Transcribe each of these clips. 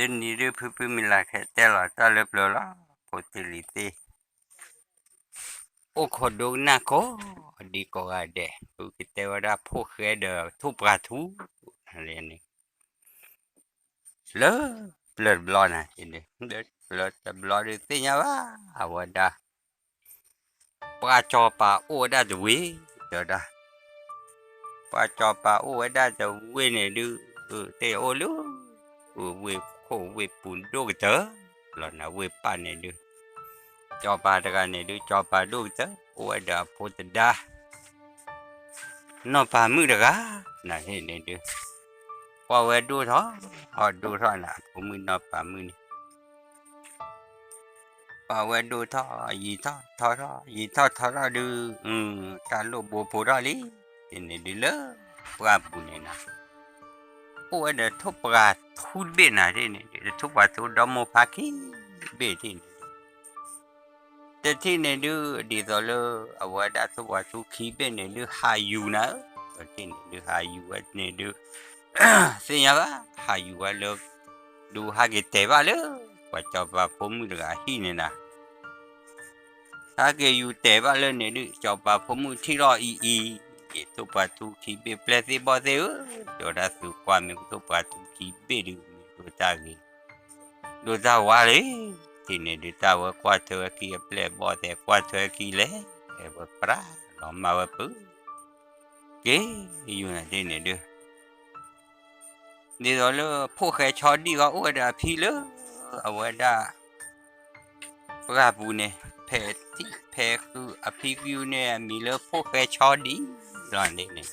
တနံၤဒုး ဖုဖုမုၢ်လၢ်ခဲတဲလီၤတၢ်လၢပျၢၤလီၤ, ဖိသ့ၣ်လံၤသ့ၣ် အိၣ်ခိးဒိကနၣ်ကိးဒံကိးဂၤဒဲး, ဖုကတဲဝဲဒၣ်ဖိၣ်ဃဲဒီးထိၣ်ပှၢ်ထူန့ၣ် လၢပျၢၤတဘျီန့ၣ်, လၢပျၢၤတဘျီဒုးသ့ၣ်ညါဘၣ်, အဝဲဒၣ် ပှၤစီၤပၤအိၣ်ဝဲဒၣ်တဝ့ၢ်, တဲဝဲဒၣ်, ပှၤစီၤပၤအိၣ်ဝဲဒၣ်တဝ့ၢ်န့ၣ်ဒုး, တ့ၢ်အိၣ်လၢ ဝ့ၢ်ခိၣ်ဝ့ၢ်ပူၤဒိၣ်ကတၢၢ်လီၤန့ၣ်, ဝ့ၢ်ပၢ်န့ၣ်ဒုး, စီၤပၤတဂၤန့ၣ်ဒုး စီၤပၤဒိၣ်ကတၢၢ် အိၣ်ဝဲဒီးအဖိသဒါ နီၢ်ပၤမုၣ်တဂၤ, နန့ၣ်ဒုး, ကွၢ်ဝဲဒိၣ်ထီၣ်, အဒိၣ်ထီၣ်န့ၣ် အဖိမုၣ်နီၢ်ပၤမုၣ်န့ၣ် ကွၢ်ဝဲဒိၣ်ထီၣ် ယံာ်ထီၣ်ထီထီၣ် ယံာ်ထီၣ်ထီထီၣ်ဒုး, တၢ်လိၣ်ဘိဖိထီၣ်လံ, တ့ၢ်န့ၣ်ဒုးလၢ ပှၢ်ပူၤန့ၣ်နၤ, အိၣ်ဝဲဒီးထိၣ်ပှၢ်ထူတဘ့ၣ်နၤတ့ၢ်န့ၣ်ဒုး, ထိၣ်ပှၢ်ထူဒီမိၢ်ဖါခံဘ့ၣ်တ့ၢ်န့ၣ်ဒုး တထံၣ်န့ၣ်ဒုး ဒ်သိးလၢ အဝဲဒၣ်ထိၣ်ပှၢ်ထူခံဘ့ၣ်န့ၣ်ဒုး ဟးယူၤနၤဧၢ, တထံၣ်န့ၣ်ဒုး ဟးယူၤဝဲန့ၣ်ဒုး, သ့ၣ်ညါဘၣ် ဟးယူၤဝဲလၢ ဒုးဟးက့ၤတဲာ်ဘၣ်လၢ ပှၤစီၤပၤဖိမုၣ်တဂၤအဟံၣ်န့ၣ်နၤ, ဟးက့ၤယူၤတဲာ်ဘၣ်လၢန့ၣ်ဒုး စီၤပၤဖိမုၣ်ထံၣ်ထီၣ်အံၤအံၤ, ထိၣ်ပှၢ်ထူခံဘ့ၣ်ပျဲၢ်သ့ၣ်ဘီၣ်သ့ၣ်ဧၢ, တဲဝဲဒၣ်သုကွၢ်မ့ၢ်ထိၣ်ပှၢ်ထူခံဘ့ၣ်ဒုး မ့ၢ်ဒိၣ်တၢ်ဂ့ၤ ဒိၣ်တၢ်ဝါလံ, တ့ၢ်န့ၣ်ဒုး တၢ်ဝဲကွၢ်ထွဲဝဲခံအပျဲၢ်ဘီၣ်သ့ၣ် ကွၢ်ထွဲခံလဲၣ်, ဝဲပြးလီၤမၢ်ဝဲပုၢ်, က့ၤယူၤနၤတ့ၢ်န့ၣ်ဒုး ဒ်သိးလၢဖိၣ်ဃဲဆီဒံၣ်ဂီၢ်အိၣ်ဝဲဒီးအဖံလၢ အဝဲဒၣ် ပှၢ်ပူၤန့ၣ် ဖဲးသံၣ်ဖဲးဃုာ်အဖံကယူၤန့ၣ် အမံၤလၢဖိၣ်ဃဲဆီဒံၣ်လီၤန့ၣ်,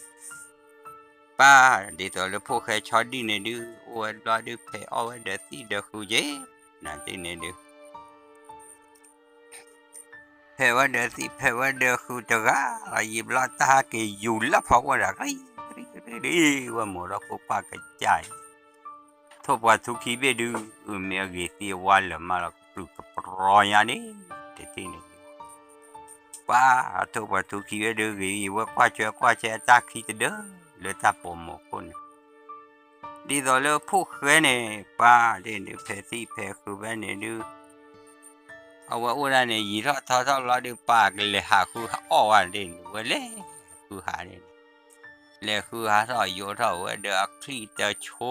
ပၢ်ဒ်သိးလၢဖိၣ်ဃဲဆီဒံၣ်န့ၣ်ဒုး အိၣ်ဝဲဘျီဒုးဖဲးအီၣ်ဝဲဒီးသံၣ်ဒီးဃုာ်က့ၤ နၤတ့ၢ်န့ၣ်ဒုး ဖဲးဝဲဒီးသံၣ်ဖဲးဝဲဒီးဃုာ်တဂၤလီၤ ယံာ်ဘျီတၢ်ဟးက့ၤယူၤလၢဖီခိၣ်ဒီး ရံရံရံ ဝဲမိၢ်ဒီးဖိခွါကစၢ်အံၤ ထိၣ်ပှၢ်ထူခံဘ့ၣ်ဒုး မ့ၢ်အဂ့ၤသံအဝါလၢာ်မးလီၤ ကပြုၢ်ကပြီၤညါန့ၣ် တထံၣ်န့ၣ် ပှၢ်ထိၣ်ပှၢ်ထူခံဘ့ၣ်ဒုး ဂ့ၤဝဲကွၢ်ထွဲကွၢ်ထွဲအတၢ်ခံတဒၢ လၢတၢ်ပိာ်မိၢ်ခိၣ်န့ၣ် ဒ်သိးလၢဖိၣ်ဃဲန့ၣ် ပၢ်ဒ်န့ၣ်ဒုး ဖဲးသံၣ်ဖဲးဃုာ်ဖဲန့ၣ်ဒုး အဝဲအိၣ်ဒၣ်န့ၣ် ယံာ်ထီၣ်ထီထီၣ်လီၤဒုး ပၢ်ကလဲၤဟးဃုအီၣ်ဝဲဒ်န့ၣ် ဝဲလဲၤဃုဟးန့ၣ် လဲၤဃုဟးထီၣ်ယိးထီၣ်ဝဲဒီးအချံၣ်တဆိ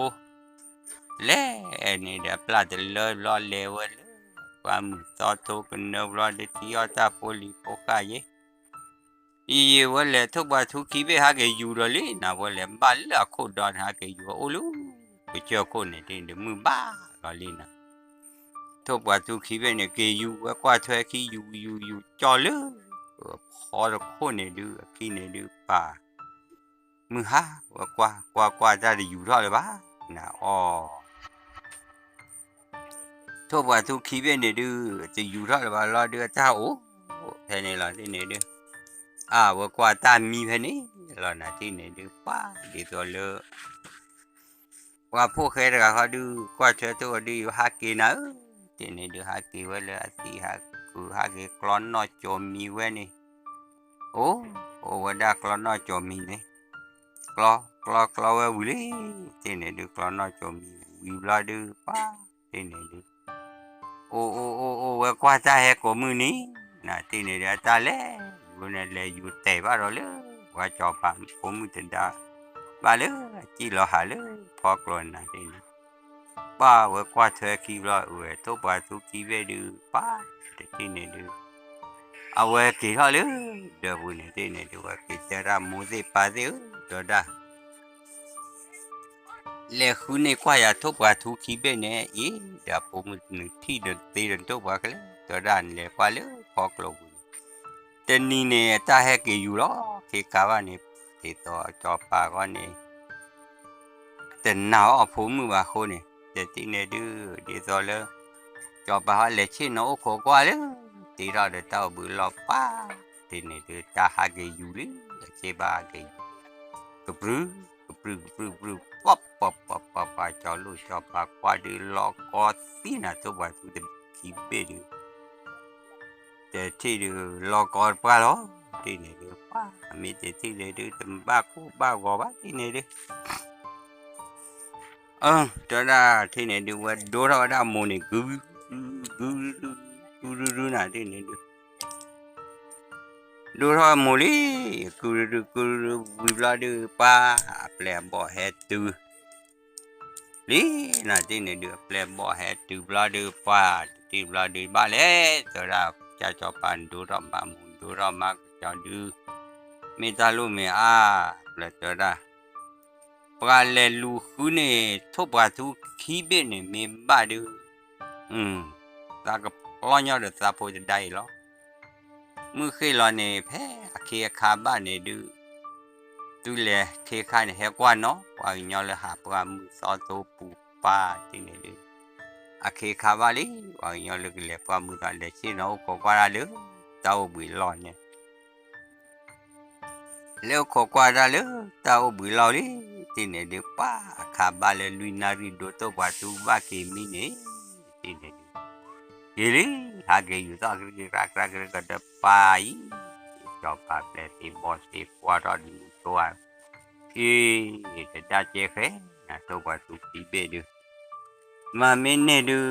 လဲၤန့ၣ်ဒီးပျၢ်တလၢဘျီလဲၤဝဲလၢ ပှၢ်မုၢ်သီထိကနၢဘျီဒုးထံအီၣ်တၢ်ဖိလံၤဖိဃၣ်ယဲ ယံာ်ယံာ်ဝဲလဲၤထိၣ်ပှၢ်ထူခံဘ့ၣ်ဟးက့ၤယူၤဒီးလံ နဝဲလဲၤဘၣ်လၢအခိၣ်ဒီးန့ၣ် ဟးက့ၤယူၤအိၣ်လၢ ကစၢၢ်ခိၣ်န့ၣ်ဒ်န့ၣ်ဒုး မုၢ်ဘၣ်လီၤလံနၤ ထိၣ်ပှၢ်ထူခံဘ့ၣ်န့ၣ် က့ၤယူၤဝဲကွၢ်ထွဲခံယူၤယူၤယူၤကၠီလၢ ဖီတခိၣ်န့ၣ်ဒုး အခံန့ၣ်ဒုးပၢ် မုၢ်ဟါဝဲကွၢ်ကွၢ်ကွၢ်တၢ်တယူၤထီၣ်လၢၤဘၣ် နၤအီၤ ထိၣ်ပှၢ်ထူခံဘ့ၣ်န့ၣ်ဒုး တယူၤထီၣ်လၢၤဘၣ်လီၤဒုး အတၢ်အိၣ် ဖဲန့ၣ်လီၤတ့ၢ်န့ၣ်ဒုး အဝဲကွၢ်တၢ်မံဖဲန့ၣ်လီၤနၤတ့ၢ်န့ၣ်ဒုး ပှၢ်ဒ်သိးလၢ ပှၤဖိၣ်ဃဲတဂၤဃီဒုး ကွၢ်ထွဲထိၣ်ဒုး ယဟးက့ၤနၤဧၢ တ့ၢ်န့ၣ်ဒုး ဟးက့ၤဝဲလၢအသံးဟးကုာ်ဟးက့ၤကျီနီၣ်ကၠိမံဝဲန့ၣ် အိၣ် အိၣ်ဝဲဒၣ်ကျီနီၣ်ကၠိမံန့ၣ် ကျီ ကျီ ကျီဝဲဝံၤလံ တ့ၢ်န့ၣ်ဒုး ကျီနီၣ်ကၠိမံဝံၤဘျီဒုး ပှၢ်တ့ၢ်န့ၣ်ဒုး အိၣ် အိၣ် အိၣ် အိၣ်ဝဲကွၢ်တၢ်ဟဲကိးမုၢ်နံၤ နၤတ့ၢ်န့ၣ်ဒုး အတၢ်လဲၤယူၤန့ၣ် လဲၤယူၤတဲာ်ဘၣ်ဒီးလၢ ပှၤစီၤပၤဖိမုၣ်တဒါ ဘၣ်လၢအစံၣ်လီၤဟးလၢဖီကျိၤနၤတ့ၢ်န့ၣ် ပှၢ်ဝဲကွၢ်ထွဲခံဘျီ အဝဲထိၣ်ပှၢ်ထူခံဘ့ၣ်ဒုး ပှၢ်တထံၣ်န့ၣ်ဒုး အဝဲက့ၤထီၣ်လၢ ဒၢးပူၤန့ၣ်တ့ၢ်န့ၣ်ဒုး ဝဲက့ၤတဲဒၣ်မိၢ်သ့ၣ်ပၢ်သ့ၣ်ဧၢ တဲဒၣ် လဲၤဃုန့ၢ်ကွၢ်ယၤထိၣ်ပှၢ်ထူခံဘ့ၣ်န့ၣ်အံၤ ဒီးဖိမုၣ်နုၤထံၣ်ဒီးသ့ဒီးထိၣ်ပှၢ်ကလဲၤ တဲဒၣ်နလဲၤကွၢ်လၢဖီကျိၤပူၤန့ၣ် တနံၤန့ၣ် တၢ်ဟဲက့ၤယူၤလီၤ ခ့ခါဘၣ်န့ၣ် ဒ်သိးစီၤပၤဃီန့ၣ် တနာ်အီၤဖိမုၣ်ဘၣ်အဃိန့ၣ် တထံၣ်န့ၣ်ဒုး ဒ်သိးလၢ စီၤပၤဟီလဲၤဆ့ၣ်နီၤအိၣ်ခိးကွၢ်လၢ တ့ထီၣ်ဒီးတၢ်အိၣ်ဘှံးလီၤပှၢ် တ့ၢ်န့ၣ်ဒုး တၢ်ဟးက့ၤယူၤလံ အစ့ဘၣ်ဟးက့ၤယူၤ ကပြုၢ် ကပြုၢ် ကပြုၢ် ကပြုၢ် ပှၢ်ပှၢ်ပှၢ်ပှၢ်ပှၢ် စီၤလိၣ်စီၤပၤကွၢ်ဒုး လီၤကီသံနၤထိၣ်ပှၢ်ထူခံဘ့ၣ်ဒုး တထံၣ်ဒုး လီၤကီတပှၢ်လီၤ တ့ၢ်န့ၣ်ဒုး ပှၢ် မ့ၢ်တထံၣ်န့ၣ်ဒုး တဘၣ်ကိၢ်ဘၣ်ဂီၤဘၣ် တ့ၢ်န့ၣ်ဒုး အၢ တဲဝဲဒၣ်ထံၣ်န့ၣ်ဒုး ဝဲဒိထီၣ်ဝဲဒၣ်မိၢ်န့ၣ် ကု ကု ကု ကု ကု နၤထံၣ်န့ၣ်ဒုး ဒိထီၣ်ဝဲမိၢ်လံ, ကု ကု ကု ဝံၤဘျီဒုး ပှၤအပျဲၢ်အဘီၣ်ဟဲတုၤ လံ, နၤထံၣ်န့ၣ်ဒုး အပျဲၢ်အဘီၣ်ဟဲတုၤဘျီဒုး ပှၤတထံၣ်ဘျီဒုး ဘၣ်လဲၣ် တဲဝဲဒၣ် ကၠီစီၤပၤဒိထီၣ်မါ မိၢ်ဒိထီၣ်မါကၠီဒုး မ့ၢ်တၢ်လိၣ်မ့ၢ်အါ, ပျဲၢ်တဲဝဲဒၣ် ပှၤလဲၤလူၤဃုန့ၣ် ထိၣ်ပှာ်သူခံဘ့ၣ်န့ၣ် မ့ၢ်ဘၣ်ဒုး သးကပျီညီဒီးသးဖိတဒါအံၤလီၤ. မုၢ်ဃ့ၢ်လီၤန့ၣ် ဖဲအခ့အခါဘၣ်န့ၣ်ဒုး သုလဲၤခ့ခါန့ၣ် ဟဲကွၢ်နီၤ ပှၤကညီလၢဟးပှၢ်မုၢ်သီသိပူၤပၢ်ထံၣ်န့ၣ်ဒုး အခ့အခါဘၣ်လံ ပှၤကညီလၢကလဲၤပှၢ်မုၢ်သီလဲၤဆ့ၣ်နီၤအိၣ်ခိးကွၢ်တၢ်လၢ တၢ်အိၣ်ဘှံးလီၢ်န့ၣ် လဲၤအိၣ်ခိးကွၢ်တၢ်လၢတၢ်အိၣ်ဘှံးလီၢ်လံ, ထံၣ်န့ၣ်ဒုး ပှၤအခါဘၣ်လၢလွံၢ်နၣ်ရံၣ်ဒိ ထိၣ်ပှာ်သူဘၣ်က့ၤမံန့ၣ်, ထံၣ်န့ၣ်ဒုး က့ၤလံ, ဟးက့ၤယူၤသီၣ်ကရၢကရၢကရၢကဒီးပၢ်အံၤ, စီၤပၤပျဲၢ်သ့ၣ်ဘီၣ်သ့ၣ်ကွၢ်ထီၣ်ဒုး မုၢ်ဆိဧါ, အ့ တဒၣ်ကဲဃဲ, ထိၣ်ပှာ်သူခံဘ့ၣ်ဒုး မၤမ့ၢ်န့ၢ်ဒုး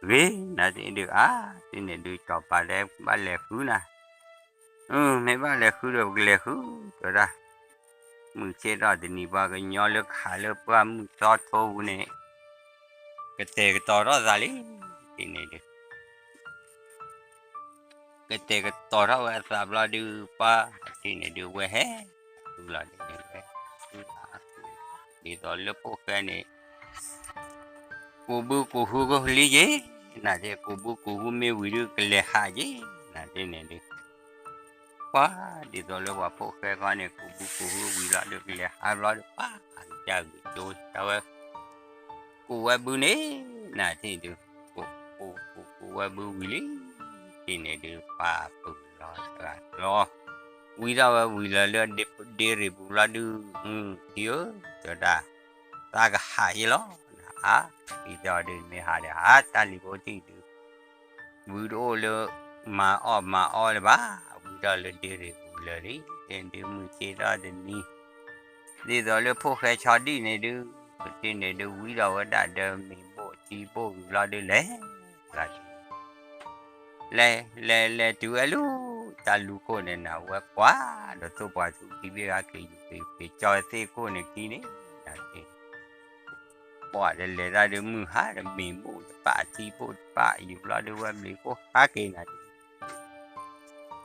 ဂ့ၤ နၤသ့ၣ်ဒုးအါ, သ့ၣ်န့ၣ်ဒုး စီၤပၤတဲဘၣ်လဲၤဃုနၤ, မ့ၢ်ဘၣ်လဲၤဃုဒီးပကလဲၤဃု, တဲဝဲဒၣ်, မုၢ်ဆ့ၣ်ထီၣ်တနံၤ ပှၤကညီလၢကဟးလၢပှၢ်မုၢ်သီထိပူၤန့ၣ် ကတဲာ်ကတီၤထီၣ်သးလံ, သ့ၣ်န့ၣ်ဒုး ကတဲာ်ကတီၤထီၣ်ဝဲအသးဘျီဒုး ပှၤထံၣ်န့ၣ်ဒုး ဝဲဟဲဃုလီၤန့ၣ်ဝဲ, ဒ်သိးလၢဖိၣ်ဃဲန့ၣ် ကူးဘုကူးဟုကလံက့ၤ, နၤသ့ၣ် ကူးဘုကူးဟုမ့ၢ်ဝံၤဒုး ကလဲၤဟးက့ၤ, နၤသ့ၣ်န့ၣ်ဒုး ပှၤဒ်သိးလၢပှၤဖိၣ်ဃဲခီန့ၣ် ကူးဘုကူးဟုဝံၤလီၤဒုး ကလဲၤဟးဘျီဒုး ပှၤအကစၢ်ဂ့ၤကၠိတၢ်ဝဲ ကူးဝဲဘုန့ၣ်, နၤသ့ၣ်ဒုး ကူးကူးကူးဝဲဘုဝံၤလံ, သ့ၣ်န့ၣ်ဒုး ပှၤပၢၢ်လီၤတဂၤလီၤ, ဝံထီၣ်ဝဲဝံၤလီၤလၢဒ့ရ့ၣ်ပူၤဘျီဒုး, ထံဧၢ, တဲဝဲဒၣ်, သးကဟးအံၤလီၤ, အါ, ဒ်သိးဒုး မ့ၢ်ဟးဒီးဟးတၢ်လံၤဖိထံၣ်ဒုး ဝံတအိၣ်လၢ မၤအီၣ်မၤအီလၢၤဘၣ်, ဝံထီၣ်လၢဒ့ရ့ၣ်ပူၤလၢာ်လံ, သ့ၣ်န့ၣ်ဒုး မုၢ်ဆ့ၣ်ထီၣ်တနံၤ ဒ်သိးလၢဖိၣ်ဃဲဆီဒံၣ်န့ၣ်ဒုး, သ့ၣ်န့ၣ်ဒုး ဝံထီၣ်ဝဲဒၣ်ဒီးမ့ၤဘိၣ်ထံဘိၣ်ဝံၤဘျီဒုးလဲၤ, လဲၤလဲၤလဲၤတုၤဝဲလၢ တၢ်လူၤခိၣ်န့ၣ် နၤဝဲကွၢ်ဒီးထိၣ်ပှာ်သူခံဘ့ၣ်ဂၤက့ၤယူၤက့ၤက့ၤ ကၠီသ့ၣ်ခိၣ်န့ၣ်ခံန့ၣ်, နၤသ့ၣ် ပှၤဒီးလဲၤတၢ်ဒုးမုၢ်ဟါဒီးမ့ၤဘိၣ်တပာ်ထံဘိၣ်တပာ်ယူၤဘျီဒုး ဝဲဘျံးခိၣ်ဟးက့ၤနၤ,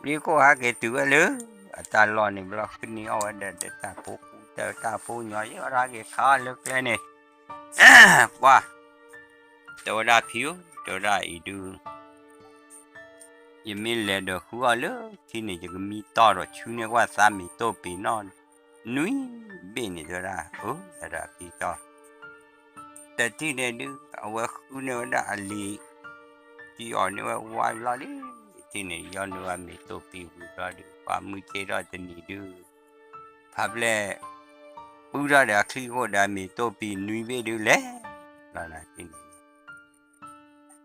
ဘျံးခိၣ်ဟးက့ၤတုၤဝဲလၢ အတၢ်လီၢ်န့ၣ်ဘျီ ဃုန့ၢ်အီၣ်ဝဲဒီးတၢ်ဖိကူတၢ် တၢ်ဖိညီယဲၢ်အီၣ်တၢ်ဟးက့ၤခးအီၣ်လၢကျဲန့ၣ်, ပှၤ တဲဝဲဒၣ်ဖံဧၢ, တဲဝဲဒၣ်အံၤဒုး ယမ့ၢ်လဲၤဒီးဃုအီၣ်လၢခံန့ၣ် ယကမံတီၢ်ဒီးဆူန့ၢ်ကွၢ်သးမ့ၤတိၢ်ပံၤနီၣ် နွံဘ့ၣ်န့ၣ် တဲဝဲဒၣ်, အၢ တဲဒၣ်ဖံတီၢ် တထံၣ်န့ၣ်ဒုး အဝဲဃုန့ၢ်ဝဲဒၣ်အလံၤ, တံၢ်အီၤန့ၢ်ဝဲဝါဘျီလံ, ထံၣ်န့ၣ် ယီန့ၢ်ဝဲမ့ၤတိၢ်ပံၤဝံၤဘျီဒုး ပှၤမုၢ်ဆ့ၣ်ထီၣ်တနံၤဒုး ဖါပျဲၢ် ပုၢ်ထီၣ်ဒီးအချံၣ်ခိၣ်ဒီးမ့ၤတိၢ်ပံၤနွံဘ့ၣ်ဒုးလဲၤ, လီၤနၤထံၣ်န့ၣ်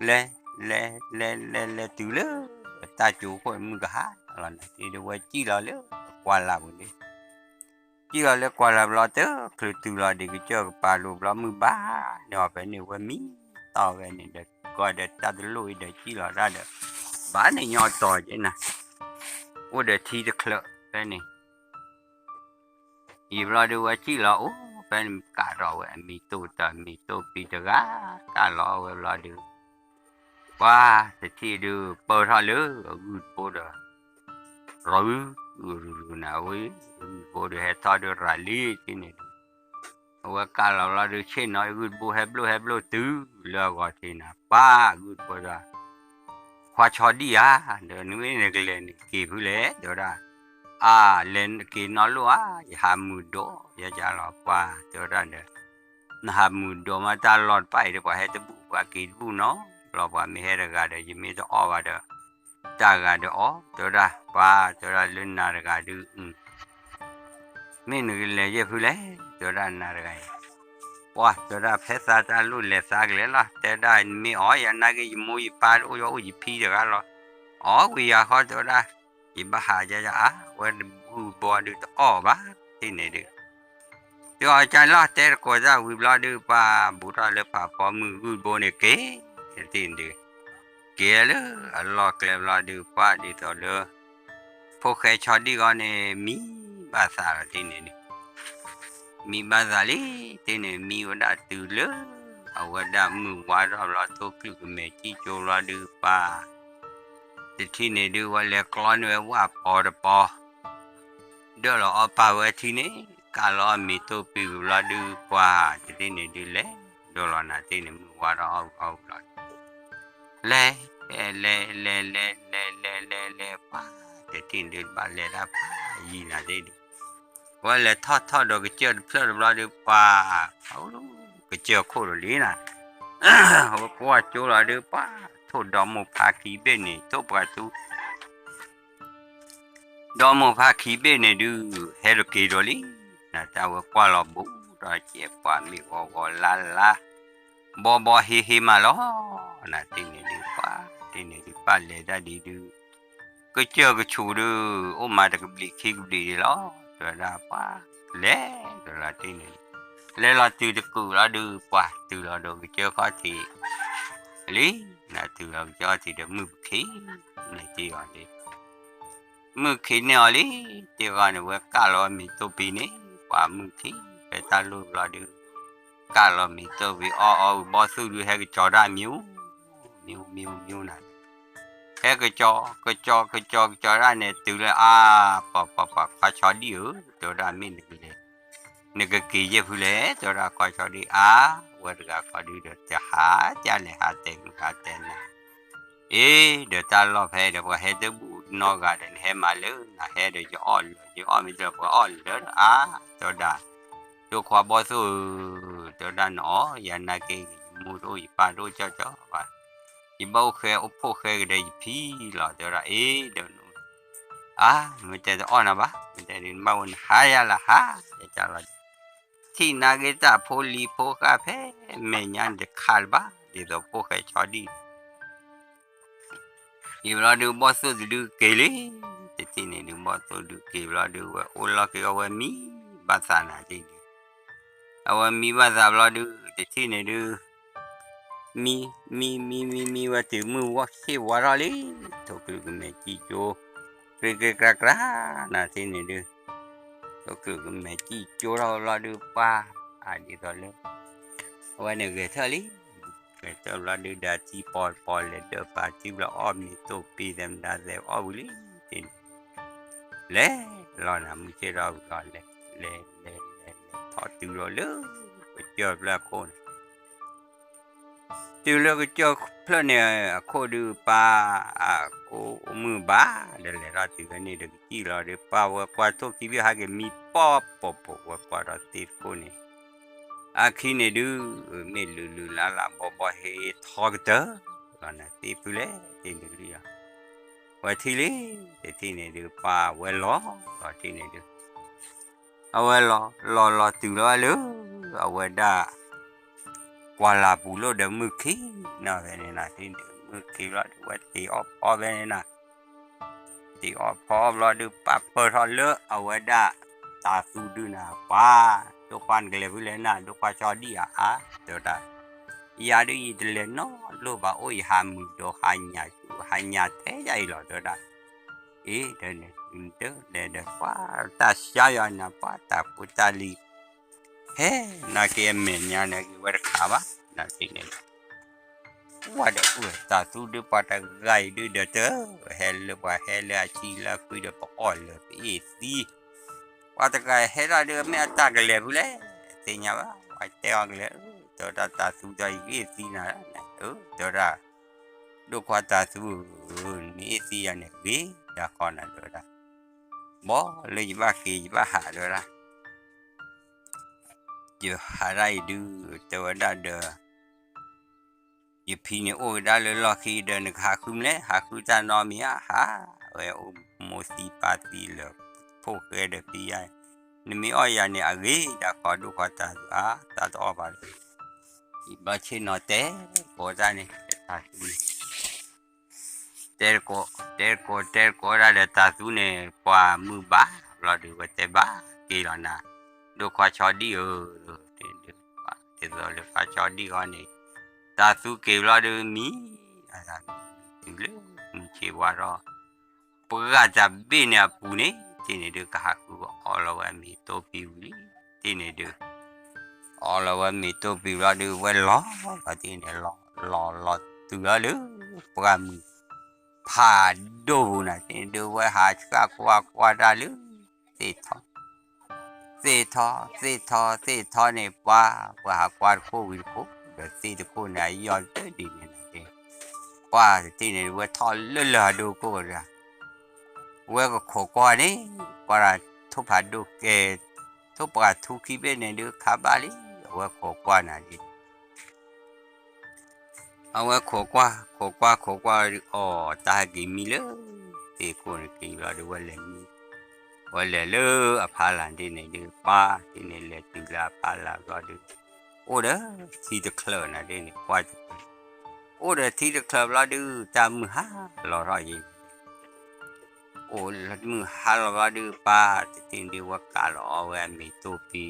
လဲၤ လဲၤ လဲၤ လဲၤ လဲၤတုၤလၢ တၢ်ကၠိခိၣ်မုၢ်ကဟါလီၤနၤ သ့ၣ်ဒုးဝဲစံၣ်လီၤလၢကွၢ်လၢ်ပူၤန့ၣ်, စံၣ်လီၤလၢကွၢ်လၢ်ဘျီ တချုးတုၤလီၤဒံးကစၢၢ်ကပၤလိၤဘျီ မုၢ်ဘၣ်န့ၢ်အီၤဖဲန့ၣ် ဝဲမံတီၢ်ဝဲန့ၣ်ဒီး ကီဒီးတၢ်တလိၣ်အံၤဒီးစံၣ်လီၤတၢ်ဒီး ဘၣ်န့ၣ်ညီတီၤက့နၤ, အိၣ်ဒီးထံတချၢးဖဲန့ၣ် ယံာ်ဘျီဒုးဝဲစံၣ်လီၤအိၣ်ဖဲန့ၣ် ကးထီၣ်ဝဲအမ့ၤတိၢ်တၢ်မ့ၤတိၢ်ပံၤတဂၤ ကးလီၤဝဲဘျီဒုး ပှၤတထံၣ်ဒုး ပၢၢ်ထီၣ်လၢအဂုၢ်တဘိဒီး ရူ ဂုၢ်ရူၢ်ရူၢ်နၤဝဲ ဂုၢ်တဘိဒီးဟဲထီၣ်ဒုးရၤလံထံၣ်န့ၣ်ဒုး အဝဲကးလီၤဘျီဒုး ဆ့ၣ်နီၤအဂုၢ်တဘိဟဲဘျိၣ်ဟဲဘျိၣ်တုၤလၢအဂီၢ်ထံးနၤ ပှၤဂုၢ်တဘိဒီး ခွါဆီဒံၣ်ဧါ, ဒီးနမ့ၢ်နကလဲၤနက့ၤဖုလဲၣ် တဲဝဲဒၣ်, အါ လဲၤက့ၤနီၢ်လိၣ်ဧါ, ယဟးမုာ်ဒိး ယကလီၤ ပှၤတဲဝဲဒၣ်ဒီး နဟးမုာ်ဒိးမး တၢ်လီၢ်တဖၣ်အံၤဒီး ပှၤဟဲတဘူၣ် ပှၤက့ၤတဘူၣ်နီၤ, လီၤပှၤမ့ၢ်ဟဲတဂၤဒီး ယမ့ၢ်တအီၣ်ဘၣ်ဒီး တၢ်ဂၤဒီးအီၣ် တဲဝဲဒၣ်, ပှၤတဲဝဲဒၣ်လၢနၤတဂၤဒုး မ့ၢ်နကလဲၤယဲၢ်ဖုလဲၣ် တဲဝဲဒၣ်နၤတဂၤအံၤ, ပှၤတဲဝဲဒၣ် ဖဲသးတၢ်လိၣ်လဲၤသးကလဲၤလီၤ, တဲဒၣ်မ့ၢ်အီၣ်ယၤနာ်က့ ယမိၢ်ယပၢ်တအိၣ် ယအိၣ်ယဖံတဂၤလီၤ, အီၣ်ကွံာ်ယၤဃီ တဲဝဲဒၣ်, ယဘၣ်ဟးယၤယၤအါ, ဝဲတဘူၣ်ဘီဒုးတအီၣ်ဘၣ် ထံၣ်န့ၣ်ဒုး တုၤအီၤကလီၤတဲတကိးတၢ်ဝံၤဘျီဒုး ပှၤဘူးထီၣ်လၢဖးဖီမုၢ်ဂုၢ်ဘိန့ၣ်က့ၤ, တထံၣ်န့ၣ်ဒုး က့ၤလၢအလီၢ်ကျဲဘျီဒုး ပှၤဒ်သိးလၢ ဖိၣ်ဃဲဆီဒံၣ်ဂီၢ်န့ၣ် မံဘၣ်သးလီၤတထံၣ်န့ၣ်ဒုး မံဘၣ်သးလံ, တထံၣ်န့ၣ် မံဝဲဒၣ်တုၤလၢ အဝဲဒၣ်မုၢ်ဝါထီၣ်ဘျီ ထိၣ်ချုးကမဲာ်ကံၢ်ကၠိဘျီဒုး ပှၤ တထံၣ်န့ၣ်ဒုး ဝဲလဲၤကျီန့ၢ်ဝဲဝၣ်ပီၤတပီၤ ဒၢၣ်လီၤအီပာ်ဝဲထံန့ၣ် ကးလီၤအီၣ်မ့ၤတိၢ်ပံၤဝံၤဘျီဒုး ပှၤတထံၣ်န့ၣ်ဒုး လဲၤဒိလီၤနၤတထံၣ်န့ၣ် မုၢ်ဝါထီၣ်အီၣ်ဝံၤအီၣ်ဝံၤလီၤ လဲၤ လဲၤ လဲၤ လဲၤ လဲၤ လဲၤ လဲၤ လဲၤ ပှၤ တထံၣ်န့ၣ်ဒုး ဘၣ်လဲၤဒၣ်ပှၤယံၤနၤတထံၣ်ဒုး ဝဲလဲၤထီၣ်ထီၣ်ဒီးကစၢၢ်တဖျၢၣ်တဘျီဒုး ပှၤ ကစၢၢ်ခိၣ်ဒီးလံနၤ ဝဲကွၢ်ကၠိလီၤဒုး ပှၤ ထိၣ်ဒီမိၢ်ဖါခံဘ့ၣ်န့ၣ် ထိၣ်ပှၤသူ ဒီမိၢ်ဖါခံဘ့ၣ်န့ၣ်ဒုး ဟဲတက့ၤဒီးလံ, နတၢ်ဝဲကွၢ်လီၤဘူးဒီးကဲပှၤမ့ၢ်ဂီၤဂီၤလါလါ, ဘီဘီဟ့ဟ့မးလီၤ, နတထံၣ်န့ၣ်ဒုး ပှၤတထံၣ်န့ၣ်ဒုး ပၢ်လဲၤတၢ်ဒ်ဒုး ကစၢၢ်ကဆူးဒုး အိၣ်မးတကဘျံးခံကဘျံးဒ်လီၤ, တဲဝဲဒၣ်ပှၤ လဲၤဒီးလီၤတထံၣ်န့ၣ် လဲၤလီၤတုၤတကုာ်လီၤဒုး ပှၤတုၤလီၤဒီးကစၢၢ်ခီၣ်ထံး လံ, နတုၤလီၤကစၢၢ်ခီၣ်ထံးဒီးမုၢ်ပခံးန့ၢ်တ့ၢ်အီၤလံ, မုၢ်ခံးန့ၢ်အီၤလံ, တ့ၢ်ဂီၤန့ၣ် ဝဲကးလီၤမ့ၤတိၢ်ပံၤန့ၣ် ပှၤမုၢ်ခံး ဖဲတၢ်လိၣ်ဘျီဒုး ကးလီၤမ့ၤတိၢ်ပံၤအီၣ်အီၣ်ဝံၤ ဘီၣ်သိၣ်ဒုးဟဲကစီၤတၢ်မံၤ မံၤမံၤမံၤနၤ ဟဲကစီၤ ကစီၤ ကစီၤ ကစီၤဒၣ်န့ၣ် တုၤလၢအါ ပှၤပှၤပှၤခွါဆီဒံၣ်ဧၢ, တဲဝဲဒၣ်မ့ၢ်နကလဲၤ နကက့ၤယဲၢ်ဖုလဲၣ်, တဲဝဲဒၣ်ခွါဆီဒံၣ်အါ, ဝဲတဂၤခီဒုးဒီးတဟးကၠၢ်လဲၤဟးတဲာ်မုၢ်ဟးတဲာ်နၤ, အ့ ဒီးတၢ်လီၢ်ဖဲဒီးပှၤဟဲတဘူၣ်နီတဂၤဒီး နဟဲမၤလၢနဟဲဒီးယအီၣ်လၢာ် ယအီၣ်မ့ၢ်ဒီးပှၤအီၣ်လၢာ်ဒီးအါ, တဲဝဲဒၣ် ဒိၣ်ခွါဘီၣ်သိၣ်ဧၢ, တဲဝဲဒၣ်နအီၣ်ယၤနာ်က့ ယမိၢ်တအိၣ်ယပၢ်တအိၣ်ကၠီကၠီဘၣ်, ယဘၣ်အိၣ်ဃဲအိၣ်ဖိၣ်ဃဲကဒီးယဖံလီၤ, တဲဝဲဒၣ်အ့ ဒီး အါ မ့ၢ်တဲတအီၣ်နၤဘၣ်, မ့ၢ်တဲဒုးနဘၣ်ဝဲနဟါယၤလၢဟါယၤလီၤ, ထံၣ်နာ်က့တၢ်ဖိလံၤဖိဃၢ်ဖဲ မဲာ်ညါန့ၣ်တခါလၢၤဘၣ် ဒ်သိးဖိၣ်ဃဲဆီဒံၣ် ယံၤဘျီဒုးဘီၣ်သိၣ်တဒုက့ၤလံ, တထံၣ်န့ၣ်ဒုးဘီၣ်သိၣ်ဒုက့ၤဘျီဒုး ဝဲအိၣ်လီၢ်က့ၤအဝဲမံဘၣ်သးနၤတထံၣ်န့ၣ်, အဝဲမံဘၣ်သးဘျီဒုး တထံၣ်န့ၣ်ဒုး မံ မံ မံ မံ မံဝဲတုၤမုၢ်ဝါဆ့ၣ်ဝါထီၣ်လံ, ထိၣ်ချုးကမဲာ်ကံၢ်ကၠိ ကြ့ကြ့ကြၢကြၢ နၤတထံၣ်န့ၣ်ဒုး ထိၣ်ချုးကမဲာ်ကံၢ်ကၠိထီၣ်ဘျီဒုးပှၤ အဒ်သိးလၢ အဝဲန့ၣ်ဂဲၤထၢၣ်လံ, ဂဲၤထၢၣ်ဘျီဒုးဒီးထံပီၤတပီၤလဲၤဒၢးပာ်ထံဘျီအီၣ်မ့ၤတိၢ်ပံၤသဲမတၤသဲအီၣ်ဝံၤလံ, တထံၣ်န့ၣ် လဲၤလီၤနၤမုၢ်ဆ့ၣ်ထီၣ်ဝံၤလီၤ လဲၤ လဲၤ လဲၤ လဲၤထီၣ်တုၤလီၤလၢ ကစၢၢ်ဖျၢၣ်အခိၣ်န့ၣ် တုၤလၢကစၢၢ်ဖျၢၣ်န့ၣ် အခိၣ်ဒုးပၢ် အကိၣ်မုၢ်ဘၣ် ဒီးလဲၤထီၣ်တုၤဖဲန့ၣ်ဒီးကစံၣ်လီၤဒီး ပၢ်ဝဲကွၢ်ထိၣ်ခံဘ့ၣ်ဟးက့ၤမံပီၢ်ပိာ်ပိာ် ဝဲကွၢ်ဒီးသ့ၣ်တခိၣ်န့ၣ် အခံန့ၣ်ဒုး မ့ၢ်လုာ်လုာ်လါလါဘီဘီဟ့ထီကတၢၢ်လီၤနၤ သ့ၣ်ဖုလဲၣ် သ့ၣ်နုာ်လံလီၤ ဝဲထံၣ်လံ တထံၣ်န့ၣ်ဒုး ပၢ်ဝဲလီၤလီၤထံၣ်န့ၣ်ဒုး အဝဲလီၤ လီၤလီၤတုၤလီၤဝဲလၢ အဝဲဒၣ် ကွၢ်လၢ်ပူၤလိၣ်ဒီးမုၢ်ခံးနီၤဖဲန့ၣ်နၤ ထံၣ်န့ၣ် မုၢ်ခံးလီၤဒီး ဝဲတ့အီၣ်ဖီဖဲန့ၣ်နၤ တ့အီၣ်ဖီဘျီဒုး ပၢ်ပၢၢ်ထီၣ်လၢအဝဲဒၣ် တၤသူဒုးနၤ ပှၤ ဒိၣ်ခွါနကလဲၤဖုလဲၣ်နၤ ဒိၣ်ခွါဆီဒံၣ်ဧါ အါ တဲဝဲဒၣ် ယၤဒုးယတလဲၤနီတလိၣ်ဘၣ် အိၣ်ယဟးမုာ်ဒီးဟးညၣ်ဆူ ဟးညၣ်ထဲယၤအံၤလီၤ တဲဝဲဒၣ် အ့ တဲန့ၣ် နတလဲၤဒီးပှၤတၢ်ဆါယၤနၤ ပှၤတၢ်ဖိတၢ်လံၤ ဟဲ နာ်က့အမဲာ်ညါန့ၣ် က့ၤဝဲတခါဘၣ် နၤတထံၣ်န့ၣ် ပှၤဒီးအုၣ်တၤသူဒုး ပှၤတဂၤအံၤဒုးဒီးတ ဟဲလၢပှၤဟဲလၢအဆံလၢအခွံဒီး ပအီၣ်လၢပအ့ၣ်သံ ပှၤတဂၤဟဲဒၣ်ဒုး မ့ၢ်အတၢ်ကလဲၤဖုလဲၣ် သ့ၣ်ညါဘၣ် ပှၤတဲအီၤကလဲၤ တဲဝဲဒၣ်တၤသူဒီး ယကအ့ၣ်သံနၤ တဲဝဲဒၣ် ဒိၣ်ခွါတၤသူဧၢ နမ့ၢ်အ့ၣ်သံယၤန့ၣ် ဂ့ၤဒၣ်ဃီနၤ တဲဝဲဒၣ် ဘီလၢယဘၣ်က့ၤယဘၣ်ဟး တဲဝဲဒၣ် ယဟးဒၣ်အံၤဒုး တဲဝဲဒၣ်ဒီး ယဖံန့ၣ်အိၣ်ကဒါလၢလီၢ်ခံဒီး နကဟးဃုမလဲၣ် ဟးဃုတၢ်နီတမံၤဧါ ဟး ဝဲအိၣ်မိၢ်သံပၢ်သံလၢာ် ဖိၣ်ဃဲဒီးဖံယါ နမ့ၢ်အီၣ်ယၤန့ၣ် အဂ့ၤဒၣ်ဃီ ဒိၣ်ခွါတၤသူဧါ တၢ်တအီၣ်ဘၣ်လၢ ယဘၣ်ဆ့ၣ်နီၤတဲကိးတၢ်န့ၣ် တၤသူန့ၣ် တဲတကိး တဲတကိး တဲတကိးဒၣ်ဒီးတၤသူန့ၣ် ပှၤမုၢ်ဘၣ်ဘျီဒုး ဝဲတဲဘၣ်က့ၤလီၤနၤ ဒိၣ်ခွါဆီဒံၣ်ဧၢ, ဒ်သိးလၢခွါဆီဒံၣ်ဃီန့ၣ်, တၢ်သူက့ၤဘျီဒုးမံ, အသးမံတုၤလၢမုၢ်ဆ့ၣ်ဝါထီၣ်, ပှၢ်တၢ်ဘ့ၣ်န့ၣ်အပူၤန့ၣ် တထံၣ်န့ၣ်ဒုး ကဟးဃုအီလီၤဝဲအမ့ၤတိၢ်ဖံဝံၤလံ, တထံၣ်န့ၣ်ဒုး အီလီၤဝဲမ့ၤတိၢ်ဖံဘျီဒုး ဝဲလီၤလီၤတထံၣ်န့ၣ် လီၤလီၤလီၤတုၤလီၤလၢ ပှၢ်မုၢ်ဖးဒိၣ်ပူၤန့ၣ် တထံၣ်န့ၣ်ဒုး ဝဲဟးဆှၣ်ကွၢ်ကွၢ်တၢ်လၢ သ့ၣ်ထီ, သ့ၣ်ထီ သ့ၣ်ထီ သ့ၣ်ထီန့ၣ် ပှၢ် ပှၢ်ဟးကွၢ်တခိၣ်ဝံၤတခိၣ် ဒီးသ့ၣ်တခိၣ်န့ၣ် အယီၢ်တဒ်န့ၣ်န့ၣ်, ပှၢ်တထံၣ်န့ၣ်ဒုး ဝဲထီၣ်လၢလၢၢ်ဟးဒိၣ်ကိၢ်ဒီး ဝဲကခိးကွၢ်န့ၣ်, ပှၢ်ထိၣ်ဖးဒိၣ်ကဲ, ထိၣ်ပှၢ်ထူခံဘ့ၣ်န့ၣ်ဒုး ခးဘၣ်လံ, အဝဲခိးကွၢ်နၤဒ် အဝဲခိးကွၢ် ခိးကွၢ် ခိးကွၢ်ဒုး အီၣ်တၢ်ဟဲက့ၤမံလၢ သ့ၣ်ခိၣ်န့ၣ်က့ၤဘျီဒုး ဝဲလဲၤမံ, ဝဲလဲၤလၢအဖီလာ်ဒ်န့ၣ်ဒုး ပှၢ်တထံၣ်န့ၣ် လဲၤတုၤလၢအဖီလာ်ဘျီဒုး အိၣ်ဒီးထံတချၢးနၤဒ်န့ၣ် ကွၢ်တချၢး, အိၣ်ဒီးထံတချၢးဘျီဒုး တၢ်မုၢ်ဟါလီၤထီၣ်ယံၤ အိၣ်လၢမုၢ်ဟါလီၤဘျီဒုး ပှၢ်တထံၣ်န့ၣ်ဒုး ဝဲကးလီၤအီဝဲအမ့ၤတိၢ်ဖံ,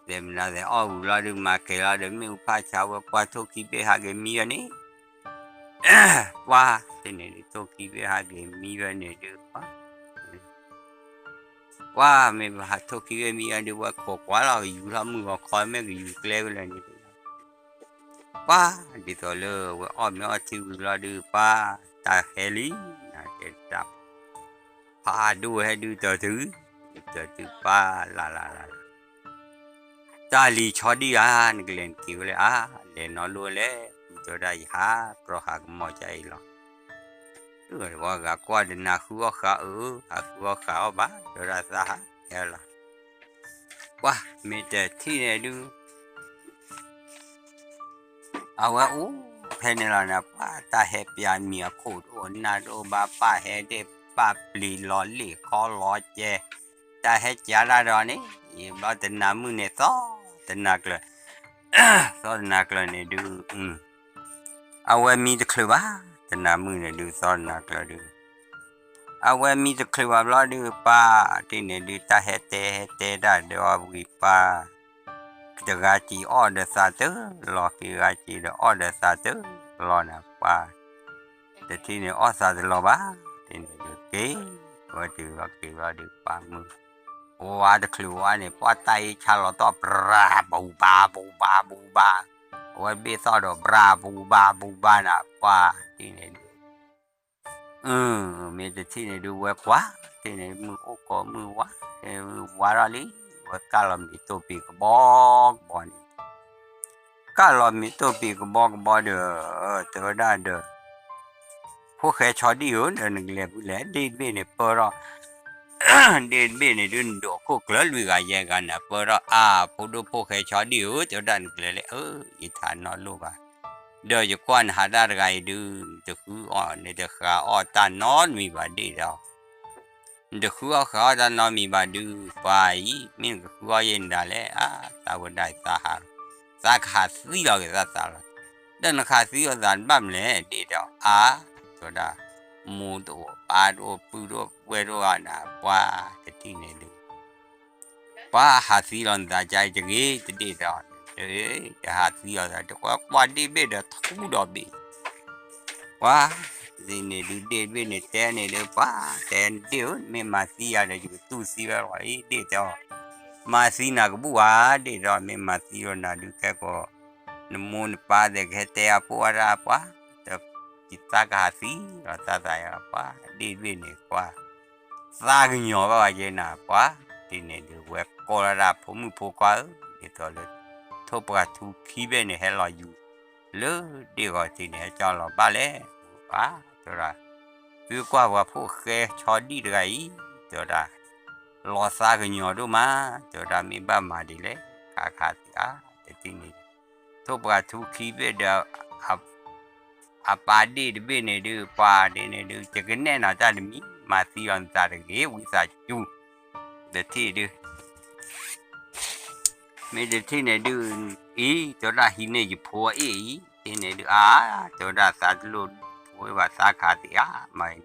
သဲးမနုၤသဲးအီၣ်ဝံၤဘျီဒုး မၤကဲၤလီၤဒီး မ့ၣ်အူဖးဆါဝဲကွၢ်ထိၣ်ခံဘ့ၣ်ဟးက့ၤမံဝဲန့ၣ်, ပှၢ်တထံၣ်န့ၣ်ဒုး ထိၣ်ခံဘ့ၣ်ဟးက့ၤမံဝဲန့ၣ်ဒုး ပှၢ် ပှၢ်မ့ၢ်ဟးထိၣ်ခံဘ့ၣ်မံဝဲဒုး ဝဲခိးကွၢ်လီၤ ကယူၤထီၣ်မုၢ်ဂီၤခီ မ့ၢ်ကယူၤကျဲဝဲလဲၣ်န့ၣ် ပှၢ်ဒ်သိးလၢဝဲအီၣ်မ့ၤအီထံဝံၤလီၤဒုး ပှၢ်တၢ်ဟဲလံ, နတဲတၢ်, ဖးဒိၣ်ဟဲဒုးတၢ်တုၤ, တၢ်တုၤပှၢ်လၢ်လၢ်လၢ်လၢ်, တၢ်လံၤဆီဒံၣ်ဧါ, နကလဲၤနက့ၤဝဲလဲၣ်ဧါ, လဲၤနီၢ်လိၣ်လဲၣ်, တဲဝဲဒၣ်ယဟးကြီဟးကမီၤကါအံၤလီၤ. ဂၤကွၢ်ဒီးနၤဃုအီၣ်ဃးအၢ, ဟးဃုအီၣ်ဃးအီၣ်ဘၣ်, တဲဝဲဒၣ်သးဟးဟဲလီၤ. ပှၢ်မ့ၢ်တထံၣ်န့ၣ်ဒုး အဝဲအိၣ်ဖဲန့ၣ်လီၤန့ၣ် ပှၢ်တၢ်ဟဲပျးမံၤအခိၣ်တအိၣ်နၢ်တအိၣ်ဘၣ် ပၢ်ဟဲဒ့ၣ်ပၢ်ပျံၤလီၤလ့ၣ်ခီလီၤကဲ, တၢ်ဟဲကၢ်တၢ်ဒီးန့ၣ် ယဘျီတနၤမုၢ်န့ၣ်သီတနၤကျၢၤ, သီတနၤကျၢၤန့ၣ်ဒုး အဝဲမံတချုးဘၣ်, တနၤမုၢ်န့ၣ်ဒုး သီတနၤကျၢၤဒုး အဝဲမံတချုးဘၣ်ဘျီဒုး ပှၢ်တထံၣ်န့ၣ်ဒုး တၢ်ဟဲတဲဟဲတဲတၢ်ဒီးအဝံၤပှၢ် တဂၤစံးအီၣ်ဒီးသးတလီၤ ခံဂၤစံးဒီးအီၣ်ဒီးသးတလီၤန့ၣ် ပှၢ်တထံၣ်န့ၣ်အီၣ်သးတလီၤဘၣ်, တထံၣ်န့ၣ်ဒုးက့ၤ, အဝဲတုၤလီၤက့ၤဘျီဒုး ပှၢ်မုၢ်ဝါတချုးဝါန့ၣ် ပှၢ်တၢ်အ့ၣ်ဆါလီၤသီၣ် ပြၤ ဘူဘါ ဘူဘါ ဘူဘါ, အဝဲဘ့ၣ်သီၣ်ဒီး ပြၤ ဘူဘါ ဘူဘါန့ၣ် ပှၢ်တထံၣ်န့ၣ်ဒုး မ့ၢ်တထံၣ်န့ၣ်ဒုး ဝဲကွၢ်တထံၣ်န့ၣ် မုၢ်အိၣ်ကိးမုၢ်ဝါ, မုၢ်ဝါထီၣ်လံ, ဝဲကၢ်လီၤမ့ၤတိၢ်ပံၤကဘီကဘီန့ၣ်, ကၢ်လီၤမ့ၤတိၢ်ပံၤကဘီကဘီဒီး တဲဝဲဒၣ်ဒီး ဖိၣ်ဃဲဆီဒံၣ်ဧၢ, ဒီးနကလဲၤဖဲလဲၣ်, ဒ့ၣ်တဘ့ၣ်န့ၣ်ပၢထီၣ် ဒ့ၣ်တဘ့ၣ်န့ၣ်ဒုး နဒိးခိၣ်ကျၢၤလွံၢ်ဂၤယဲၢ်ဂၤန့ၣ် ပၢထီၣ်အါ, ဖိဒိၣ်ဖိၣ်ဃဲဆီဒံၣ်ဧၢ, တဲဝဲဒၣ်နကလဲၤလဲၣ်, အၢ ယထးနီၢ်လိၣ်ဘၣ်, ဒီးယကွၢ်နဟးတၢ်တဂၤအံၤဒုး နတဃုအီၣ် နတဃုအီၣ်တၢ်နီတမံၤဘၣ်ဒ့ၣ်ဒီး နတဃုအီၣ်ဃုအီၣ်တၢ်နီတမံၤဘၣ်ဒုး ပှၤအံၤ မ့ၢ်နကဃုအီၣ်ယဲၢ်နဒၣ်လဲၣ်, အါ သးဝဲဒၣ်သးဟးလီၤ, သးကဟးသံလီၤက့ၤသးသးလီၤ, ဒီးနကဟးသံအီၤသးတဘၣ်မလဲၣ် ဒ့ၣ်ဒီး အါ တဲဝဲဒၣ် မိၢ်တအိၣ် ပၢ်တအိၣ် ပုၢ်တအိၣ် ဝဲၢ်တအိၣ်ဧါန့ၣ် ပှၤတထံၣ်န့ၣ်ဒုး ပှၤဟးသံလီၤနသးကါအံၤတဂ့ၤ တဒ့ၣ်ဒီး တဟးသံလီၤသး တကွၢ်ကွၢ်ဒ့ၣ်တဘ့ၣ်ဒီးထူဒီးဘ့ၣ် ပှၤတထံၣ်န့ၣ်ဒုး ဒ့ၣ်တဘ့ၣ်န့ၣ်တဲန့ၣ်ဒုး ပှၤတဲဒ့ၣ်ဧၢ မ့ၢ်မၤသံယၤဒီး ယကတူၢ်သံဝဲလီၤအံၤ ဒ့ၣ်တဲအီၤ, မၤသံနၤကဘူၣ်ဧါ ဒ့ၣ်တဲအီၤ မ့ၢ်မၤသံဒီးနၤဒုး ခဲကိာ် နမိၢ်နပၢ်သ့ၣ်ကဟဲတဲအဖိအတၢ် ပှၤ တသးကဟးသံလီၤသးသးယၤ ပှၤ ဒ့ၣ်တဘ့ၣ်န့ၣ် ပှၤ သးကညီၤဘၣ်ဝဲက့ၤနၤ ပှၤတထံၣ်န့ၣ်ဒုး ဝဲကိးလီၤဒၣ်ဖိမုၣ်ဖိခွါဧၢ ဒ်သိးလၢ ထိၣ်ပှၢ်ထူခံဘ့ၣ်န့ၣ် ဟဲလီၤယူၤ လၢဒ့ၣ်ဂီၤထံးန့ၣ် ဟဲကၠီလီၤဘၣ်လဲၣ် ပှၤ တဲဝဲဒၣ် သုကွၢ်ပှၤဖိၣ်ဃဲဆီဒံၣ်တဂၤအံၤ တဲဝဲဒၣ် လီၤသးကညီၤဒိၣ်မး တဲဝဲဒၣ် မ့ၢ်ဘၣ်မၤဒ်လဲၣ် ခးခးသံအါ တထံၣ်န့ၣ် ထိၣ်ပှၢ်ထူခံဘ့ၣ်ဒီး အပၢ်ဒ့ၣ်တဘ့ၣ်န့ၣ်ဒုး ပှၤဒ့ၣ်န့ၣ်ဒုး ယကနဲၣ်နၤတၢ်တမံၤ မၤသံလီၤနသးတဂ့ၤ ဝံသးစူၤ တထံၣ်ဒုး မ့ၢ်တထံၣ်န့ၣ်ဒုး အံၤ တဲဝဲဒၣ်ဟံးန့ၢ်ယဖိအ့ၣ်အံၤ တထံၣ်န့ၣ်ဒုး အါ တဲဝဲဒၣ်သးတလိၣ် ဖိဘၣ်သးခးသံအါ မၤ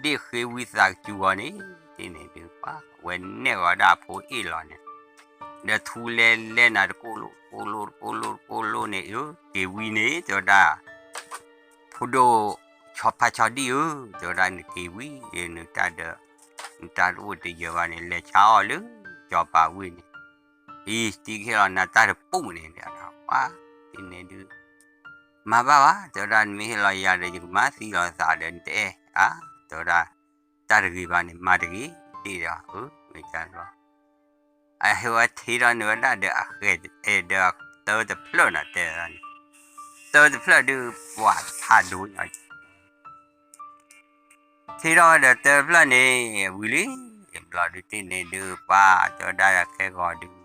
ဒ့ၣ်ဃ့ဝံသးစူၤအီၤန့ၣ် တထံၣ်န့ၣ်ဒုး ပှၤဝဲနဲၣ်ဂီၤဒၣ်အဖိအ့ၣ်လီၤန့ၣ် ဒီးထူလဲလဲနၤတကိၣ်လိၣ်တကိၣ်လိၣ်တကိၣ်လိၣ်တကိၣ်လိၣ်န့ၣ် အၢ က့ၤဝံၤန့ၣ် တဲဝဲဒၣ် ဖိဒိၣ်ဆီဖါဆီဒံၣ်ဧၢ, တဲဝဲဒၣ် နက့ၤဝံၤ နတၢ်ဒီး နတၢ်တအိၣ်တယၢၤဘၣ်န့ၣ် လဲၤဆါအီၣ်လၢစီၤပၤဝ့ၢ်န့ၣ်, အံၤ တံၢ်ကဟ့ၣ်လီၤနၤတၢ်တပူၤန့ၣ် ပှၤ တံၢ်န့ၣ်ဒုး မၤဘၣ်ဘၣ် တဲဝဲဒၣ် နမ့ၢ်ဟ့ၣ်လီၤယၤဒီး ယကမၤသံလီၤသးဒီးနတအဲၣ်ဧါ, တဲဝဲဒၣ် တၢ်တဂ့ၤဘၣ်န့ၣ် မၤတဂ့ၤ ဒ့ၣ်ဒီး အၢ မ့ၢ်တၢ်ဘျီ အဟဲဝဲထံထီၣ်န့ၢ်ဝဲဒၣ်ဒီးအဃဲၤအဲၣ်ဒီးတၢတဖျၢၣ်န့ၣ် တဲဝဲဒၣ်န့ၣ်, တၢတဖျၢၣ်ဒုး ပှၤဖးဒိၣ်ညါ ထံထီၣ်ဝဲဒီးတၢတဖျၢၣ်န့ၣ် ဝံၤလံ, ဘျီဒုးတံၢ်န့ၣ်ဒုး ပှၤ တဲဝဲဒၣ်ခဲဂီၤဒုး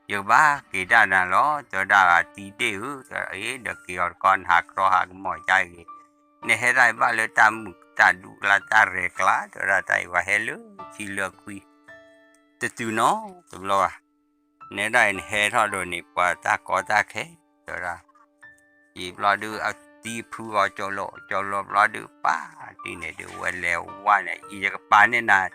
ယကဘၣ်က့ၤတၢ်နၤလီၤ တဲဝဲဒၣ် တံၢ်ဒ့ၣ်ဧၢ, ဒီးက့ၤအီၤတကီး နဟးကြီဟးကမီၤကါဂ့ၤ, နဟဲဒၣ်ဘၣ်လၢတၢ်မုာ်တၢ်ဒူၣ်ကျါ တၢ်ရဲၣ်ကျါ တဲဝဲဒၣ် တၢ်အံၤပှၤဟဲလၢခံလၢအခွံ တတုၤနီတဘျီဘၣ်, နဲဒၣ်အံၤနဟဲထီၣ်ဒီးန့ၣ် ပှၤတၢ်ကီတၢ်ခဲ တဲဝဲဒၣ်, ယံာ်ဘျီဒုး အတံၢ်ဖုဂီၤကၠိလိာ် ကၠိလိာ်ဘျီဒုး ပၢ် တံၢ်န့ၣ်ဒုး ဝဲလဲၤဝါန့ၣ် အံၤ ယကပာ်န့ၢ်နၤ,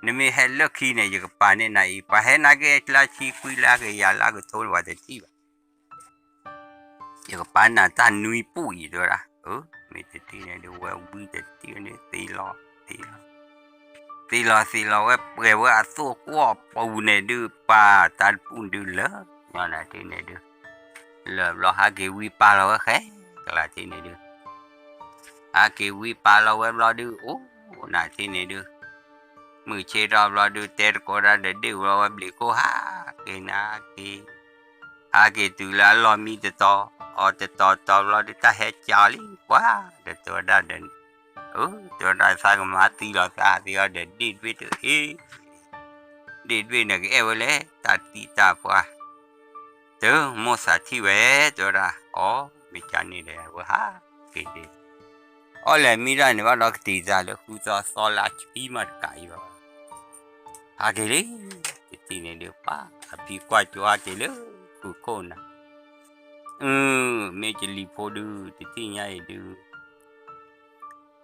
နမ့ၢ်ဟဲလၢခံန့ၣ် ယကပာ်န့ၢ်နၤအံၤ ပှၤဟဲနာ်က့ လါဆံခွံလါက့ၤယၤလါကထိန့ၣ် ပှၤတထံၣ်ဘၣ် ယကပာ်နၤတၢ်နွံပူၣ်အံၤ တဲဝဲဒၣ်, မ့ၢ်တထံၣ်န့ၣ်ဒုး ဝဲဝံတထံၣ်န့ၣ် သ့လီၤ သ့လီၤ သ့လီၤသ့လီၤဝဲပှဲၤဝဲအသိၣ်ကွီၢ်ပူၤန့ၣ်ဒုး ပၢ်တၢ်တပူၤဒုးလၢာ်, ညီနၤထံၣ်န့ၣ်ဒုး လၢာ်ဘျီဟးက့ၤဝံပာ်လီၤဝဲဃဲ, ကလးထံၣ်န့ၣ်ဒုး ဟးက့ၤဝံပာ်လီၤဝဲဘျီဒုး အိၣ်နၤထံၣ်န့ၣ်ဒုး မုၢ်ဆ့ၣ်ထီၣ်ဘျီဒုး တဲတကိးတၢ်ဒီးဒ့ၣ်ဝဲဝဲဘျံးခိၣ် ဟးက့ၤနၤက့ၤ, ဟးက့ၤတုၤလၢအလီၢ်မံတတီၤ, အီၤတတီၤတီၤဘျီဒုး တၢ်ဟဲကၠီလံ ပှၤဒီးတဲဝဲဒၣ်ဒီး အၢ တဲဝဲဒၣ်သးကမၤသံလီၤသးသ့အီၤဒီး ဒ့ၣ်ဒွ့ၣ်တအ့ၣ် ဒ့ၣ်ဒွ့ၣ်န့ၣ် ကအဲၣ်ဝဲလဲၣ် တၢ်တံၢ်တၢ်ပှၢ် တမိၣ်သးထံၣ်ဝဲ တဲဝဲဒၣ်, အီ မ့ၢ်ကန့ၣ်ဒီး ဝဲဟးက့ၤဒ့ၣ်, အီၣ်လဲၤမံတၢ်န့ၣ်ဘၣ်ဒီး ကတံာ်သးလၢဃုသီသီလၢအဆံမးတကးအံၤဘၣ်, ဟးက့ၤလံ, တထံၣ်န့ၣ်ဒုး ပၢ်အဖံကွၢ်ကၠိဟးက့ၤလၢဃုခိၣ်နၤ, အၢ မ့ၢ်ကလံၤဖိဒုး တထံၣ်ညါအံၤဒုး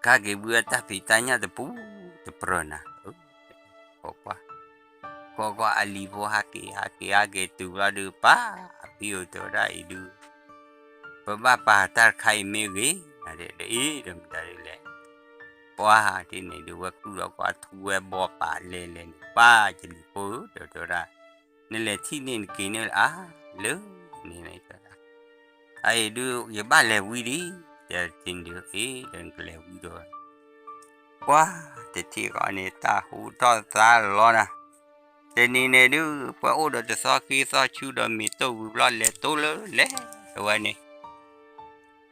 ကဟဲက့ၤဘုအတၢ်ဖံးတၢ်ညၣ်တပူၤတပြၢၤနၤ, ကွၢ်ကွၢ်, ကွၢ်ကွၢ်အလံၤဖိဟးက့ၤ ဟးက့ၤ ဟးက့ၤတုၤဘျီဒုး ပၢ်အဖံအိၣ်တဲဝဲဒၣ်အံၤဒုး ပဘၣ်ပာ်တၢ်တခါအံၤမ့ၢ်ဂ့ၤ, ဒ်အံၤဒီးမတၤဒ်လဲၣ်, ပှၤတထံၣ်န့ၣ်ဒုး ဝဲကုၢ်ဒီးကွၢ်ထူဝဲဘီပာ်လဲၤလဲၤန့ၣ် ပၢ်ကလံၤဖိဧၢ တဲဝဲဒၣ်, နလဲၤထံၣ်န့ၢ်နက့ၤန့ၢ်လၢအါ လၢန့ၣ်တဲဝဲဒၣ် အအံၤဒုး ယဘၣ်လဲၤဝံၤဒံး, တဲတထံၣ်န့ၣ်ဒုး အ့ ဒီးနကလဲၤဝံၤဒီး ပှၤတထံၣ်ဃီန့ၣ် တၢ်ဟူထီၣ်သါလီၤနၤ, တနံၤန့ၣ်ဒုး ပှၤအိၣ်ဒီးတသီဃ့သီဆူဒီးမ့ၢ်တိၢ်ဝံၤဘျီ လဲၤတိၢ်လၢလဲၤဝဲန့ၣ်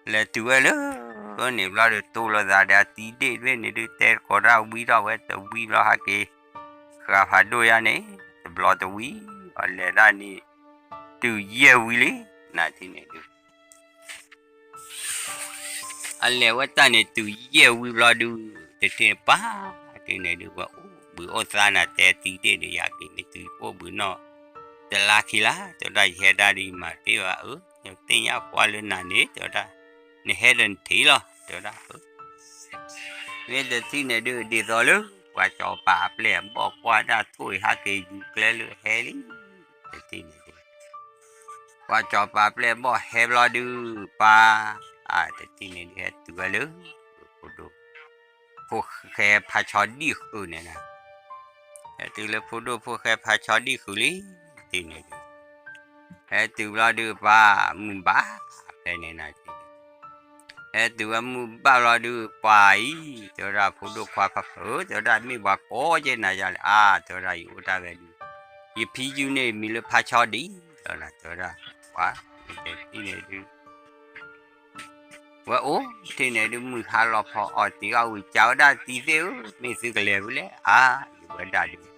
လဲၤတုၤဝဲလၢန့ၣ်ဘျီဒီး တိၢ်လိာ်သးဒီးအတံၤဒ့ၣ်ဒ့ၣ်န့ၣ်ဒုး တဲတကိးတၢ်ဝံထီၣ်ဝဲတဝံဘျီဟဲက့ၤ ဃာ်ဖးဒိၣ်ယါန့ၣ် တဘျီတဝံ အလဲၤဒၣ်န့ၣ် တုၤယဲၢ်ဝံလံ နၤထံၣ်န့ၣ်ဒုး အလဲၤဝဲတၢ်န့ၣ် တုၤယဲၢ်ဝံဘျီဒုး တထံၣ်ပၢ် ထံၣ်န့ၣ်ဒုး ဝဲအိၣ်ဘှံးအိၣ်သါနၤ တဲတံၤဒ့ၣ်ဒီး ယၤက့ၤန့ၣ် တုၤအိၣ်ဘှံးနီၢ် တလါခံလါ တဲဝဲဒၣ် ယဟဲဒၣ်ဒီး ယမၤတ့ၢ်ဘၣ် အၢ သ့ၣ်ညါကွၢ်လၢနၤန့ၣ် တဲဝဲဒၣ် နဟဲဒီးနထံၣ်လီၤ တဲဝဲဒၣ် မ့ၢ်တထံၣ်န့ၣ်ဒုး ဒ်သိးလၢ ပှၤစီၤပၤအပျဲၢ်အဘီၣ်ကွၢ်တၢ်ထိၣ်အံၤ ဟဲက့ၤယူၤကျဲလၢဟဲလံ တထံၣ်န့ၣ်ဒုး ပှၤစီၤပၤအပျဲၢ်အဘီၣ်ဟဲဘျီဒုး ပၢ် အတထံၣ်န့ၣ်ဒုး ဟဲတုၤဝဲလၢ ဖိဒိၣ် ဖိၣ်ဃဲဖါဆီဒံၣ်ဃုာ်န့ၣ်လီၤ. ဟဲတုၤလၢဖိဒိၣ်ဖိၣ်ဃဲဖါဆီဒံၣ်ဃုာ်လံ တထံၣ်န့ၣ်ဒုး ဟဲတုၤဘျီဒုး ပှၤမုၢ်ဘၣ် ဖဲန့ၣ်နၤ ဟဲတုၤဝဲမုၢ်ဘၣ်ဘျီဒုး ပှၤအံၤ တဲဝဲဒၣ်ဖိဒိၣ်ခွါဖါဖု တဲဝဲဒၣ် မ့ၢ်ပှၤကိးကဲနၤယၤလဲၣ် အါ တဲဝဲဒၣ် ယအိၣ်တၢ်ဝဲဒုး ယဖံယုၢ်န့ၣ်မံၤလၢဖါဆီဒံၣ်လီၤ တဲဝဲဒၣ် ပှၤ မ့ၢ်တထံၣ်န့ၣ်ဒုး ဝဲအိၣ်ထံၣ်န့ၣ်ဒုး မုၢ်ဟါလီၤဖီအီၤတံၤအီၣ်ဝံၤ ကးဝဲဒၣ်တံၤသ့ၣ်ဧၢ မ့ၢ်သုကလဲၤဝံၤလဲၣ် အါ ယဝဲဒၣ်ဒုး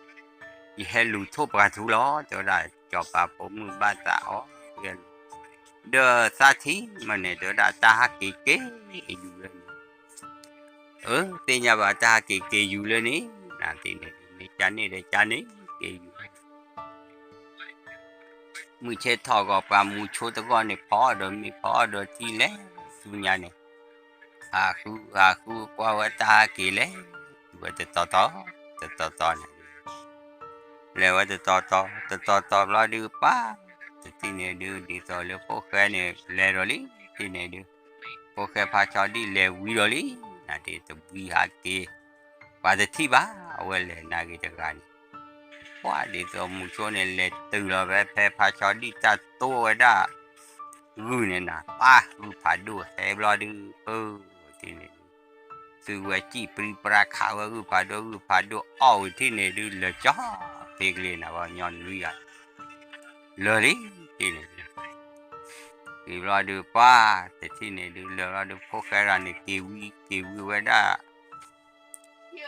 ယဟဲလူၤထိၣ်ပှၤထူလီၤ တဲဝဲဒၣ် စီၤပၤဖိမုၢ်ဘၣ်သးအီၤ ဒီးသးထံၣ်မးန့ၣ် တဲဝဲဒၣ် တၢ်ဟးက့ၤက့ၤယူၤလၢန့ၣ် အၢ သ့ၣ်ညါဘၣ်တၢ်ဟးက့ၤက့ၤယူၤလၢန့ၣ် နၤသ့ၣ်န့ၣ် မ့ၢ်ကန့ၣ်ဒီးကန့ၣ် က့ၤယူၤ မုၢ်ဆ့ၣ်ထီၣ်ဂီၤ ပှၤမူဆိတဂီၢ်န့ၣ် ဖီအီၣ်ဒီးမ့ၤ ဖီအီၣ်ဒီးထံလဲၤဆူညါန့ၣ် ဟးဃု ဟးဃုကွၢ်ဝဲတၢ်ဟးက့ၤလဲၤ တုၤဝဲတတီၤတီၤ တတီၤတီၤန့ၣ် လဲၤဝဲတတီၤတီၤ တတီၤတီၤဘျီဒုး ပၢ်တထံၣ်န့ၣ်ဒုး ဒ်သိးလၢဖိၣ်ဃဲန့ၣ် လဲၤဒီးလံ ထံၣ်န့ၣ်ဒုး ဖိၣ်ဃဲဖါဆီဒံၣ်လဲၤဝံၤဒီးလံ နၤဒ်တဝံၤဟးက့ၤ ပှၤတထံၣ်ဘၣ် အဝဲလဲၤနၤဂ့ၤတဂၤန့ၣ် ပှၢ်ဒ်သိးမုဆိန့ၣ် လဲၤတုၤလီၤဝဲဖဲဖါဆီဒံၣ်တၢ်တိဝဲဒၣ် ဂုၢ်န့ၣ်နၤ ပၢ်ဂုၢ်ဖးဒိၣ်ဟဲဘျီဒုး ပၢ်ထံၣ်န့ၣ်ဒုး သုဝဲစံၣ်ပြံပြါခးဝဲဂုၢ်ဖးဒိၣ် ဂုၢ်ဖးဒိၣ်အီၣ်ဝံၤထံၣ်န့ၣ်ဒုး လၢာ်ကၠီဖဲကလ့ၤနၤဝဲညီနွံဂၤ လၢာ်လံ ထံၣ်န့ၣ်ဒုး ဝံၤဘျီဒုး ပှၢ်တထံၣ်န့ၣ်ဒုး လၢာ်ဘျီဒုး ဖိၣ်ဃဲရၤန့ၣ် က့ၤဝံၤ က့ၤဝံၤဝဲဒၣ်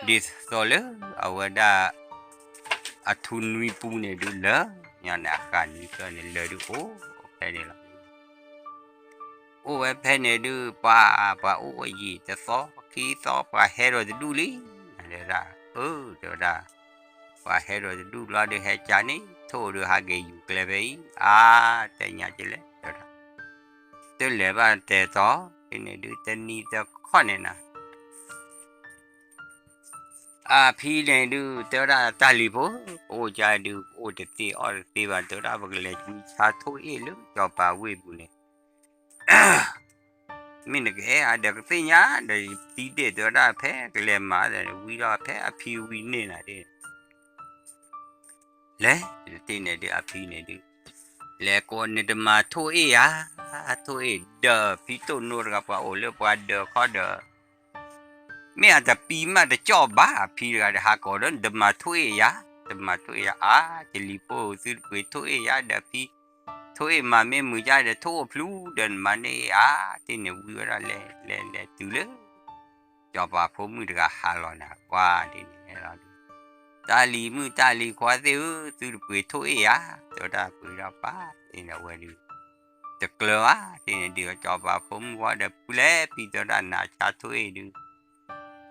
ဒ်သိးလၢအဝဲဒၣ် အထူနွံပူၤန့ၣ်ဒုး လၢာ်ညီန့ၣ် အဃၢ်နွံသၢန့ၣ် လၢာ်ဒုးအိၣ်ဖဲန့ၣ်လီၤ. အိၣ်ဝဲဖဲန့ၣ်ဒုး ပှၤ ပှၤအိၣ်ဝဲယံာ်တသီခံသီ ပှၤဟဲဒီးတဒူၣ်လံ တဲဝဲဒၣ် အၢ တဲဝဲဒၣ် ပှၤဟဲဒီးတဒူၣ်ဘျီဒုး ဟဲကၢန့ၣ် ထိၣ်ဒုးဟးက့ၤယူၤကျဲဖဲအံၤ အါ တဲညါကလဲၣ် တဲဝဲဒၣ် တလဲၤဘၣ်တဲတီၤ ဖဲန့ၣ်ဒုး တနံၤတခီန့ၣ်နၤ အဖံန့ၣ်ဒုး တဲဝဲဒၣ် တၢ်လံၤဖိ ပအိၣ်ကါဒုး ပအိၣ်တသ့အီၣ်တသ့ဘၣ် တဲဝဲဒၣ် ပကလဲၤကွံဆါထိၣ်အ့ၣ်လၢစီၤပၤဝ့ၢ်ပူၤန့ၣ် မ့ၢ်နကအဲၣ်အါဒီးကသ့ၣ်ညါဒီး ယသံဒ့ၣ်တဲဝဲဒၣ် ဖဲကလဲၤမၤဒီး ဝံၤဒီးဖဲအဖံဝံၤန့ၢ်နၤဒ့ၣ် လဲၤတထံၣ်န့ၣ်ဒုး အဖံန့ၣ်ဒုး လဲၤကိးနတမၤထိၣ်အ့ၣ်ဧါ, ထိၣ်အ့ၣ်ဒၢးဖံတိၢ်နိတဂၤ ပှၤအိၣ်လၢပှၤဒၢးခီဒီး မ့ၢ်အတပံၤမးတကၠီၣ်ဘၣ် အဖံတဂၤဒီး ဟးကိးဒီး နတမၤထိၣ်အ့ၣ်ဧါ, တမၤထိၣ်အ့ၣ်ဧါ, အါ ကလံၤဖိဧၢ သုတပှ့ၤထိၣ်အ့ၣ်ယါဒီးဖံ, ထိၣ်အ့ၣ်မၤမ့ၢ်မုာ်ယါဒီး ထိၣ်အိၣ်ဖျူဒီးနမၤန့ၢ်အ့ၣ်ဧါ, တထံၣ်န့ၣ်ဝံၤဝဲဒၣ်လဲၤလဲၤလဲၤတုၤလၢ စီၤပၤဖိမုၣ်တဂၤဟးလီၤနၤ ပှၤတထံၣ်န့ၣ်ဟဲလီၤဒုး, တၢ်လံၤမုၣ်တၢ်လံၤခွါသ့ၣ်ဧၢ သုတပှ့ၤထိၣ်အ့ၣ်ဧါ, တဲဝဲဒၣ်ပှ့ၤဒီးပၢ်တထံၣ်န့ၣ်ဝဲဒုး တကျၢၤဘၣ် တထံၣ်န့ၣ်ဒုး စီၤပၤဖိမုၣ်ဝံၤဒီး ဖုလဲၤဖံတဲဝဲဒၣ် နၤဆါထိၣ်အ့ၣ်ဒုး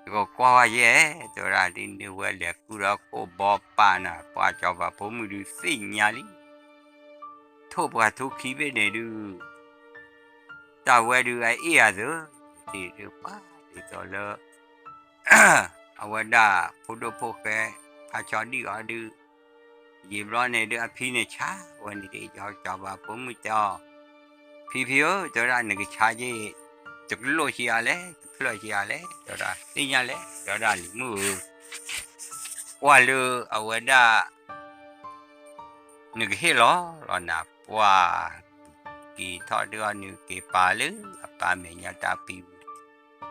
ယကကွၢ်ဝဲယဲ တဲဝဲဒၣ် တထံၣ်န့ၣ်ဝဲလဲၤဃုဒီးခိၣ်ဘီပာ်နၤ ပှၤစီၤပၤဖိမုၣ်ဒုးသ့ၣ်ညါလံ ထိၣ်ပှၤထူခံဘ့ၣ်န့ၣ်ဒုး တၢ်ဝဲဒုးအအ့ၣ်အသၢ, တထံၣ်ဒုးပှၤဒ်သိးလၢ အဝဲဒၣ်ဖိဒိၣ်ဖိၣ်ဃဲ ဖါဆီဒံၣ်အီၤဒုး, ယံာ်ဘျီန့ၣ်ဒုး အဖံန့ၣ်ဆါဝဲန့ၣ်ဒုး စီၤပၤဖိမုၣ်တဲအီၤ, ဖံဖံဧၢ တဲဝဲဒၣ် နကဆါက့ၤ တကလိၣ်ဆံးအါလဲၣ် တဖျၢၣ်ဆံးအါလဲၣ် တဲဝဲဒၣ် သ့ၣ်ညါလဲၣ် တဲဝဲဒၣ် လံၤမုၣ်ဧၢ, ကွၢ်လၢအဝဲဒၣ် နကဟ့ၣ်လီၤလီၤနၤ ပှၤ က့ၤထီၣ်ဒုးအီၤန့ၣ် က့ၤပာ်လၢအပၢ်မဲာ်ညါတၢ်ဖံဝံၤ,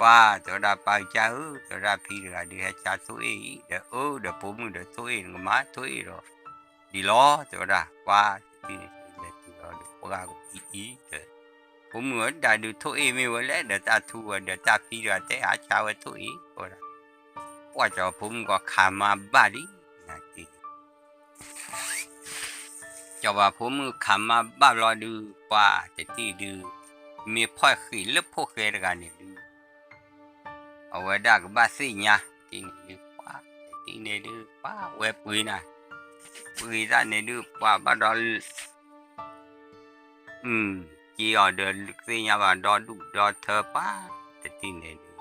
ပၢ် တဲဝဲဒၣ် ပၢ်ကစၢ်ဧၢ တဲဝဲဒၣ် ဖံတဂၤဒုးဟဲဆါထိၣ်အ့ၣ်အံၤ ဒီးအၢ ဒီးဖိမုၣ်ဒီးထိၣ်အ့ၣ် နကမၤထိၣ်အ့ၣ်ဒီး ဒ်လီၤ တဲဝဲဒၣ် ပှၤတထံၣ်န့ၣ် လဲၤတုၤလီၤဒီးပှၢ်ကအံၤအံၤ ဒီး ဖိမုၣ်ဧၢ တၢ်ဒုးထိၣ်အ့ၣ်မ့ၢ်ဝဲလဲၣ် ဒီးတၢ်ထူဝဲဒီးတၢ်ဖံတဂၤတဲ ဟးဆါဝဲထိၣ်အ့ၣ် တဲဝဲဒၣ်, ပှၤစီၤပၤဖိမုၣ်ကီးခးမါဘၣ်လံ, နၤတထံၣ် စီၤပၤဖိမုၣ်ခးမါဘၣ်ဘျီဒုး ပှၤတထံၣ်ဒုး မ့ၢ်ဖီၣ်ဃံးလၢဖိၣ်ဃဲတဂၤန့ၣ်ဒုး အဝဲဒၣ်ကဘၣ်သ့ၣ်ညါ တထံၣ်န့ၣ်ဒုး ပှၤတထံၣ်န့ၣ်ဒုး ပှၤဝဲပှ့ၤနၤ ပှ့ၤတၢ်န့ၣ်ဒုး ပှၤဘၣ်ဒီး က့ၤအီၤဒီးသ့ၣ်ညါဘၣ်ဒီဒူၣ်ဒီထၢပှၤ တထံၣ်န့ၣ်ဒုး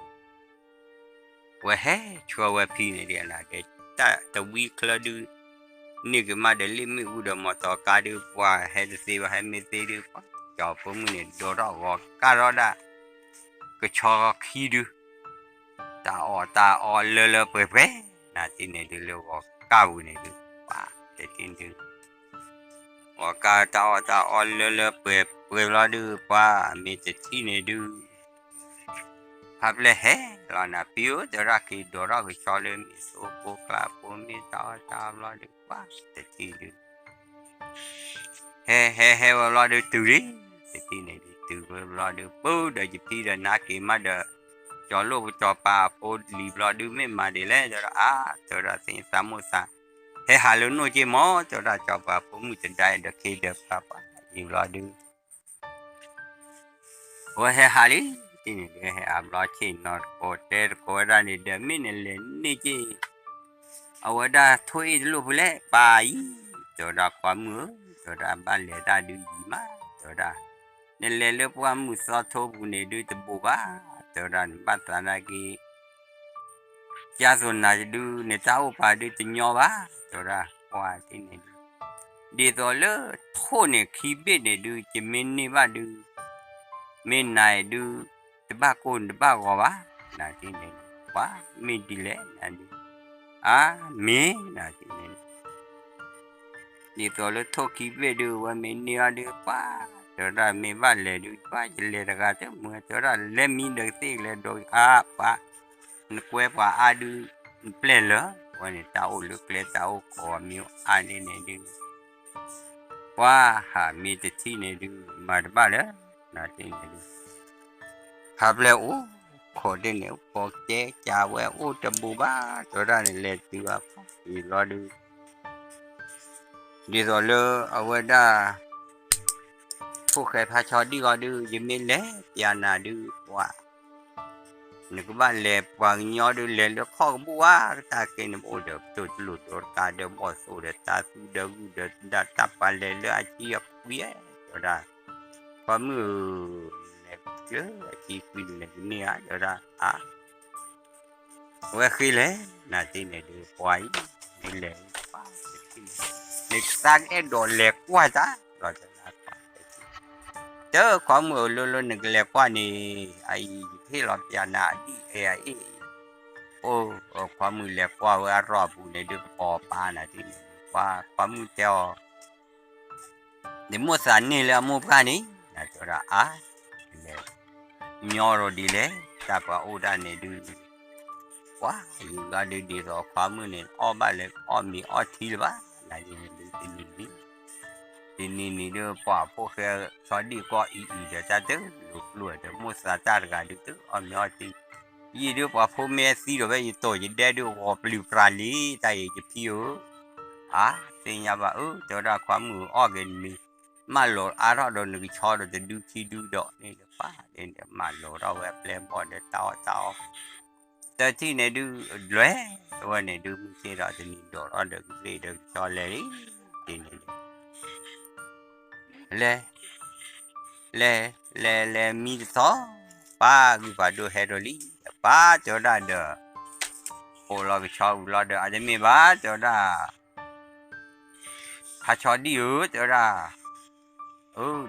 ဝဲဟဲဆှၢဝဲဖံန့ၣ်ဒုး နၤဒဲး တၢ်တဝံချၢဒုး န့ၢ်က့ၤမးဒီးလ့ၣ်မ့ၣ်အူဒီးမီတီကါဒုး ပှၤဟဲတသ့ဘၣ် ဟဲမ့ၢ်သ့ဒုး ပှၤစီၤပၤဖိမုၣ်န့ၣ် ဒိးထီၣ်ဂီၤကၢ်ထီၣ်ဒၣ် ကဆီခံဒုး တၢ်အီၣ်တၢ်အီလၢလၢပှဲၤပှဲၤ နၤတထံၣ်န့ၣ်ဒုး လၢဂီၤကၢ်ပူၤန့ၣ်ဒုး ပှၤတထံၣ်ဒုး ဂီၤကၢ်တၢ်အီၣ်တၢ်အီလၢလၢပှဲၤပှဲၤဘျီဒုး ပှၤမ့ၢ်တထံၣ်န့ၣ်ဒုး ဖါပျဲၢ်ဟဲလီၤနၤ ဖံဧၢ တဲဝဲဒၣ် က့ၤဒိးထီၣ်ကဆီလၢမ့ၣ်အူကိကျါဖိ မ့ၢ်တၢ်အီၣ်တၢ်အီဘျီဒုး ပှၤတထံၣ်ဒုး ဟဲဟဲဟဲဝဲဘျီဒုးတုၤလံ တထံၣ်န့ၣ်ဒုး တုၤဝဲဘျီဒုး ပၢ်ဒီးယဖံဒီးနၤက့ၤမးဒီး ကၠီၤလိၣ်ကၠီၤပၤအဖိလံၤဘျီဒုး မ့ၢ်မၤဒ်လဲၣ် တဲဝဲဒၣ် အါ တဲဝဲဒၣ် သ့ၣ်ညါသးမိၣ်သး ဟဲဟးလၢနိၣ်က့ၢ်မး တဲဝဲဒၣ် စီၤပၤဖိမုၣ်တဒါအံၤဒီး ခ့ဒီးပှၤပှၤအံၤဘျီဒုး အဝဲဟဲဟးလံ တထံၣ်န့ၣ်ဒုး ဟဲဟးဘျီဆ့ၣ်နီၤတကိး တဲတကိးဝဲဒၣ်န့ၣ်ဒီး မ့ၢ်နလဲၤန့ၢ်က့ၢ် အဝဲဒၣ်ထိၣ်အ့ၣ်တလိၣ်ဖုလဲၣ် ပၢ်အံၤ တဲဝဲဒၣ် ခွါမုၣ်ဧၢ တဲဝဲဒၣ် ဘၣ်လဲၤတၢ်ဒုးယံၤမး တဲဝဲဒၣ် နလဲၤလၢပှၢ်မုၢ်သီထိပူၤန့ၣ်ဒုးတဘိးဘၣ် တဲဝဲဒၣ် နဘၣ်သးနာ်က့ ကၢ်သိးနၤဒုး နတၢ်အိၣ်ပာ်ဒုးတညီဘၣ် တဲဝဲဒၣ် ပှၤတန့ၣ်ဒုး ဒ်သိးလၢထိၣ်န့ၣ်ခံဘ့ၣ်န့ၣ်ဒုး ယမ့ၢ်န့ၢ်ဘၣ်ဒုး မ့ၢ်နၤဒုး တဘၣ်ကိၢ်တဘၣ်ဂီၤဘၣ် နၤတန့ၣ်ဒုး ပှၤမ့ၢ်ဒ်လဲၣ်နၤဒုး အါမ့ၢ်နၤတန့ၣ် ဒ်သိးလၢထိၣ်ခံဘ့ၣ်ဒုး အဝဲမ့ၢ်န့ၢ်အီၤဒုး ပှၤ တဲဝဲဒၣ်မ့ၢ်ဘၣ်လဲၤဒုး ပှၤယလဲၤတဂၤတမုာ် တဲဝဲဒၣ်လဲၤမံဒီးသ့ၣ်လဲၤဒီးအါပှၤ နကွဲပှၤအါဒုး နပျဲၢ်လၢ အဝဲန့ၣ် တၢ်အိၣ်လၢကျဲတၢ်အိၣ်ခိးအမ့ၢ်အိၣ်အါန့ၣ်န့ၣ်ဒုး ပှၤဟးမ့ၢ်တထံၣ်န့ၣ်ဒုး မၤတဘၣ်လၢ နၤတန့ၣ်ဒုး ဟးပျဲၢ်အိၣ်ခိးတန့ၣ် ပိာ်ကဲကးဝဲအိၣ်တဘူးဘၣ် တဲဝဲဒၣ်န့ၣ် လဲၤတုၤအဖီၣ်အံၤလီၤဒုး ဒ်သိးလၢအဝဲဒၣ် ဖိၣ်ဃဲဖးဆီဒံၣ်ဂီၤဒုး ယမ့ၢ်လဲၤပျးနၤဒုး ပှၤ နကဘၣ်လဲၤပှၤကညီဒုး လဲၤလၢခီၣ်ကဘူၣ်ဝါ တၢ်က့န့ၣ် ပအိၣ်ဒီးပတိၢ်တလိၣ်ဒီးတကးဒီးဘီၣ်သိၣ်ဒီးတၢ်သူဒီးဂုၢ်ဒီးဒၣ်တၢ်ပှၤလဲၤလၢအကံအကွံ တဲဝဲဒၣ် ပှၤမုၣ်ဧၢ လဲၤကျၢၤအကံကွံန့ၣ်လဲၤကန့ၢ်ဧါ တဲဝဲဒၣ် အါ အဝဲဃ့လဲၣ် နၤတန့ၣ်ဒုး ပှၤအံၤ မ့ၢ်လဲၤ နသးကအဲၣ်ဒိးလဲၤကွၢ်တၢ် လီၤတဲဒၣ် တခွါမုၣ်ဧၢ လိၤလိၤနကလဲၤကွၢ်န့ၣ် အအံၤယဟ့ၣ်လီၤပျးနၤအဒံၣ်အဲၣ်အအ့ၣ် အိၣ် ခွါမုၣ်လဲၤကွၢ်ဝဲအရီၢ်အပူၤန့ၣ်ဒုး ကပီၤပာ်နၤတန့ၣ် ပှၤခွါမုၣ်တဲအီၤ နမိၣ်သးန့ၢ်လၢအမိၢ်ပှၢ်န့ၣ် နၤတဲဝဲဒၣ်အါ လဲၤ ညီရိၤဒ်လဲၣ် တၢ်ပှၤအိၣ်ဒၣ်န့ၣ်ဒုး ပှၤယံၤဘျီဒုးဒ်သိးခွါမုၣ်န့ၣ် အီၣ်ဘၣ်လဲၤအီၣ်မ့ၤအီၣ်ထံလၢၤဘၣ် နၤန့ၣ်ဒုးတနံၤနံၤ တနံၤနံၤဒုး ပှၤဖိၣ်ဃဲဆီဒံၣ်ကီၢ်အံၤအံၤဒီးတၢ်တလိၤကျိၣ်ဒီးမိၣ်သးတၢ်တဂၤဒုး တအီၣ်မ့ၤအီၣ်ထံ ယံာ်ဒုးပှၤဖိမ့ၢ်သံဒီးဖဲယတိာ်ယဒဲဒုး ဂီၤပျုၤပြးလံ တၢ်အံၤယဖံဧၢ အါ သ့ၣ်ညါဘၣ်အၢ တဲဝဲဒၣ်ခွါမုၣ်အီၣ်က့ၤနမ့ၢ် မၢလိာ်အါထီၣ်ဒီးနကဆီဒီးတဒုခံဒုဒီးန့ၣ်ဒီးပၢ်န့ၣ်ဒီး မၢလိာ်ထီၣ်ဝဲအပျဲၢ်ဘီၣ်ဒီးတၢ်အီၣ်တၢ်အီ တထံၣ်န့ၣ်ဒုး လွဲၢ်ဝဲန့ၣ်ဒုး မုၢ်ဆ့ၣ်ဒီးတနံၤဒိးထီၣ်ဒီးကသ့ၣ်ဒီးကဆီလဲၤလံ တထံၣ်န့ၣ်ဒုး လဲၤ လဲၤ လဲၤ လဲၤမံတသီ ပၢ်ဂုၢ်ပှၤဒိၣ်ဟဲဒီးလံ ပၢ်တဲဝဲဒၣ်ဒီး အိၣ်လီၤကဆီဝံၤလီၤဒီး အတမ့ၢ်ဘၣ်တဲဝဲဒၣ် ဖးဆီဒံၣ်ဧၢ တဲဝဲဒၣ် အၢ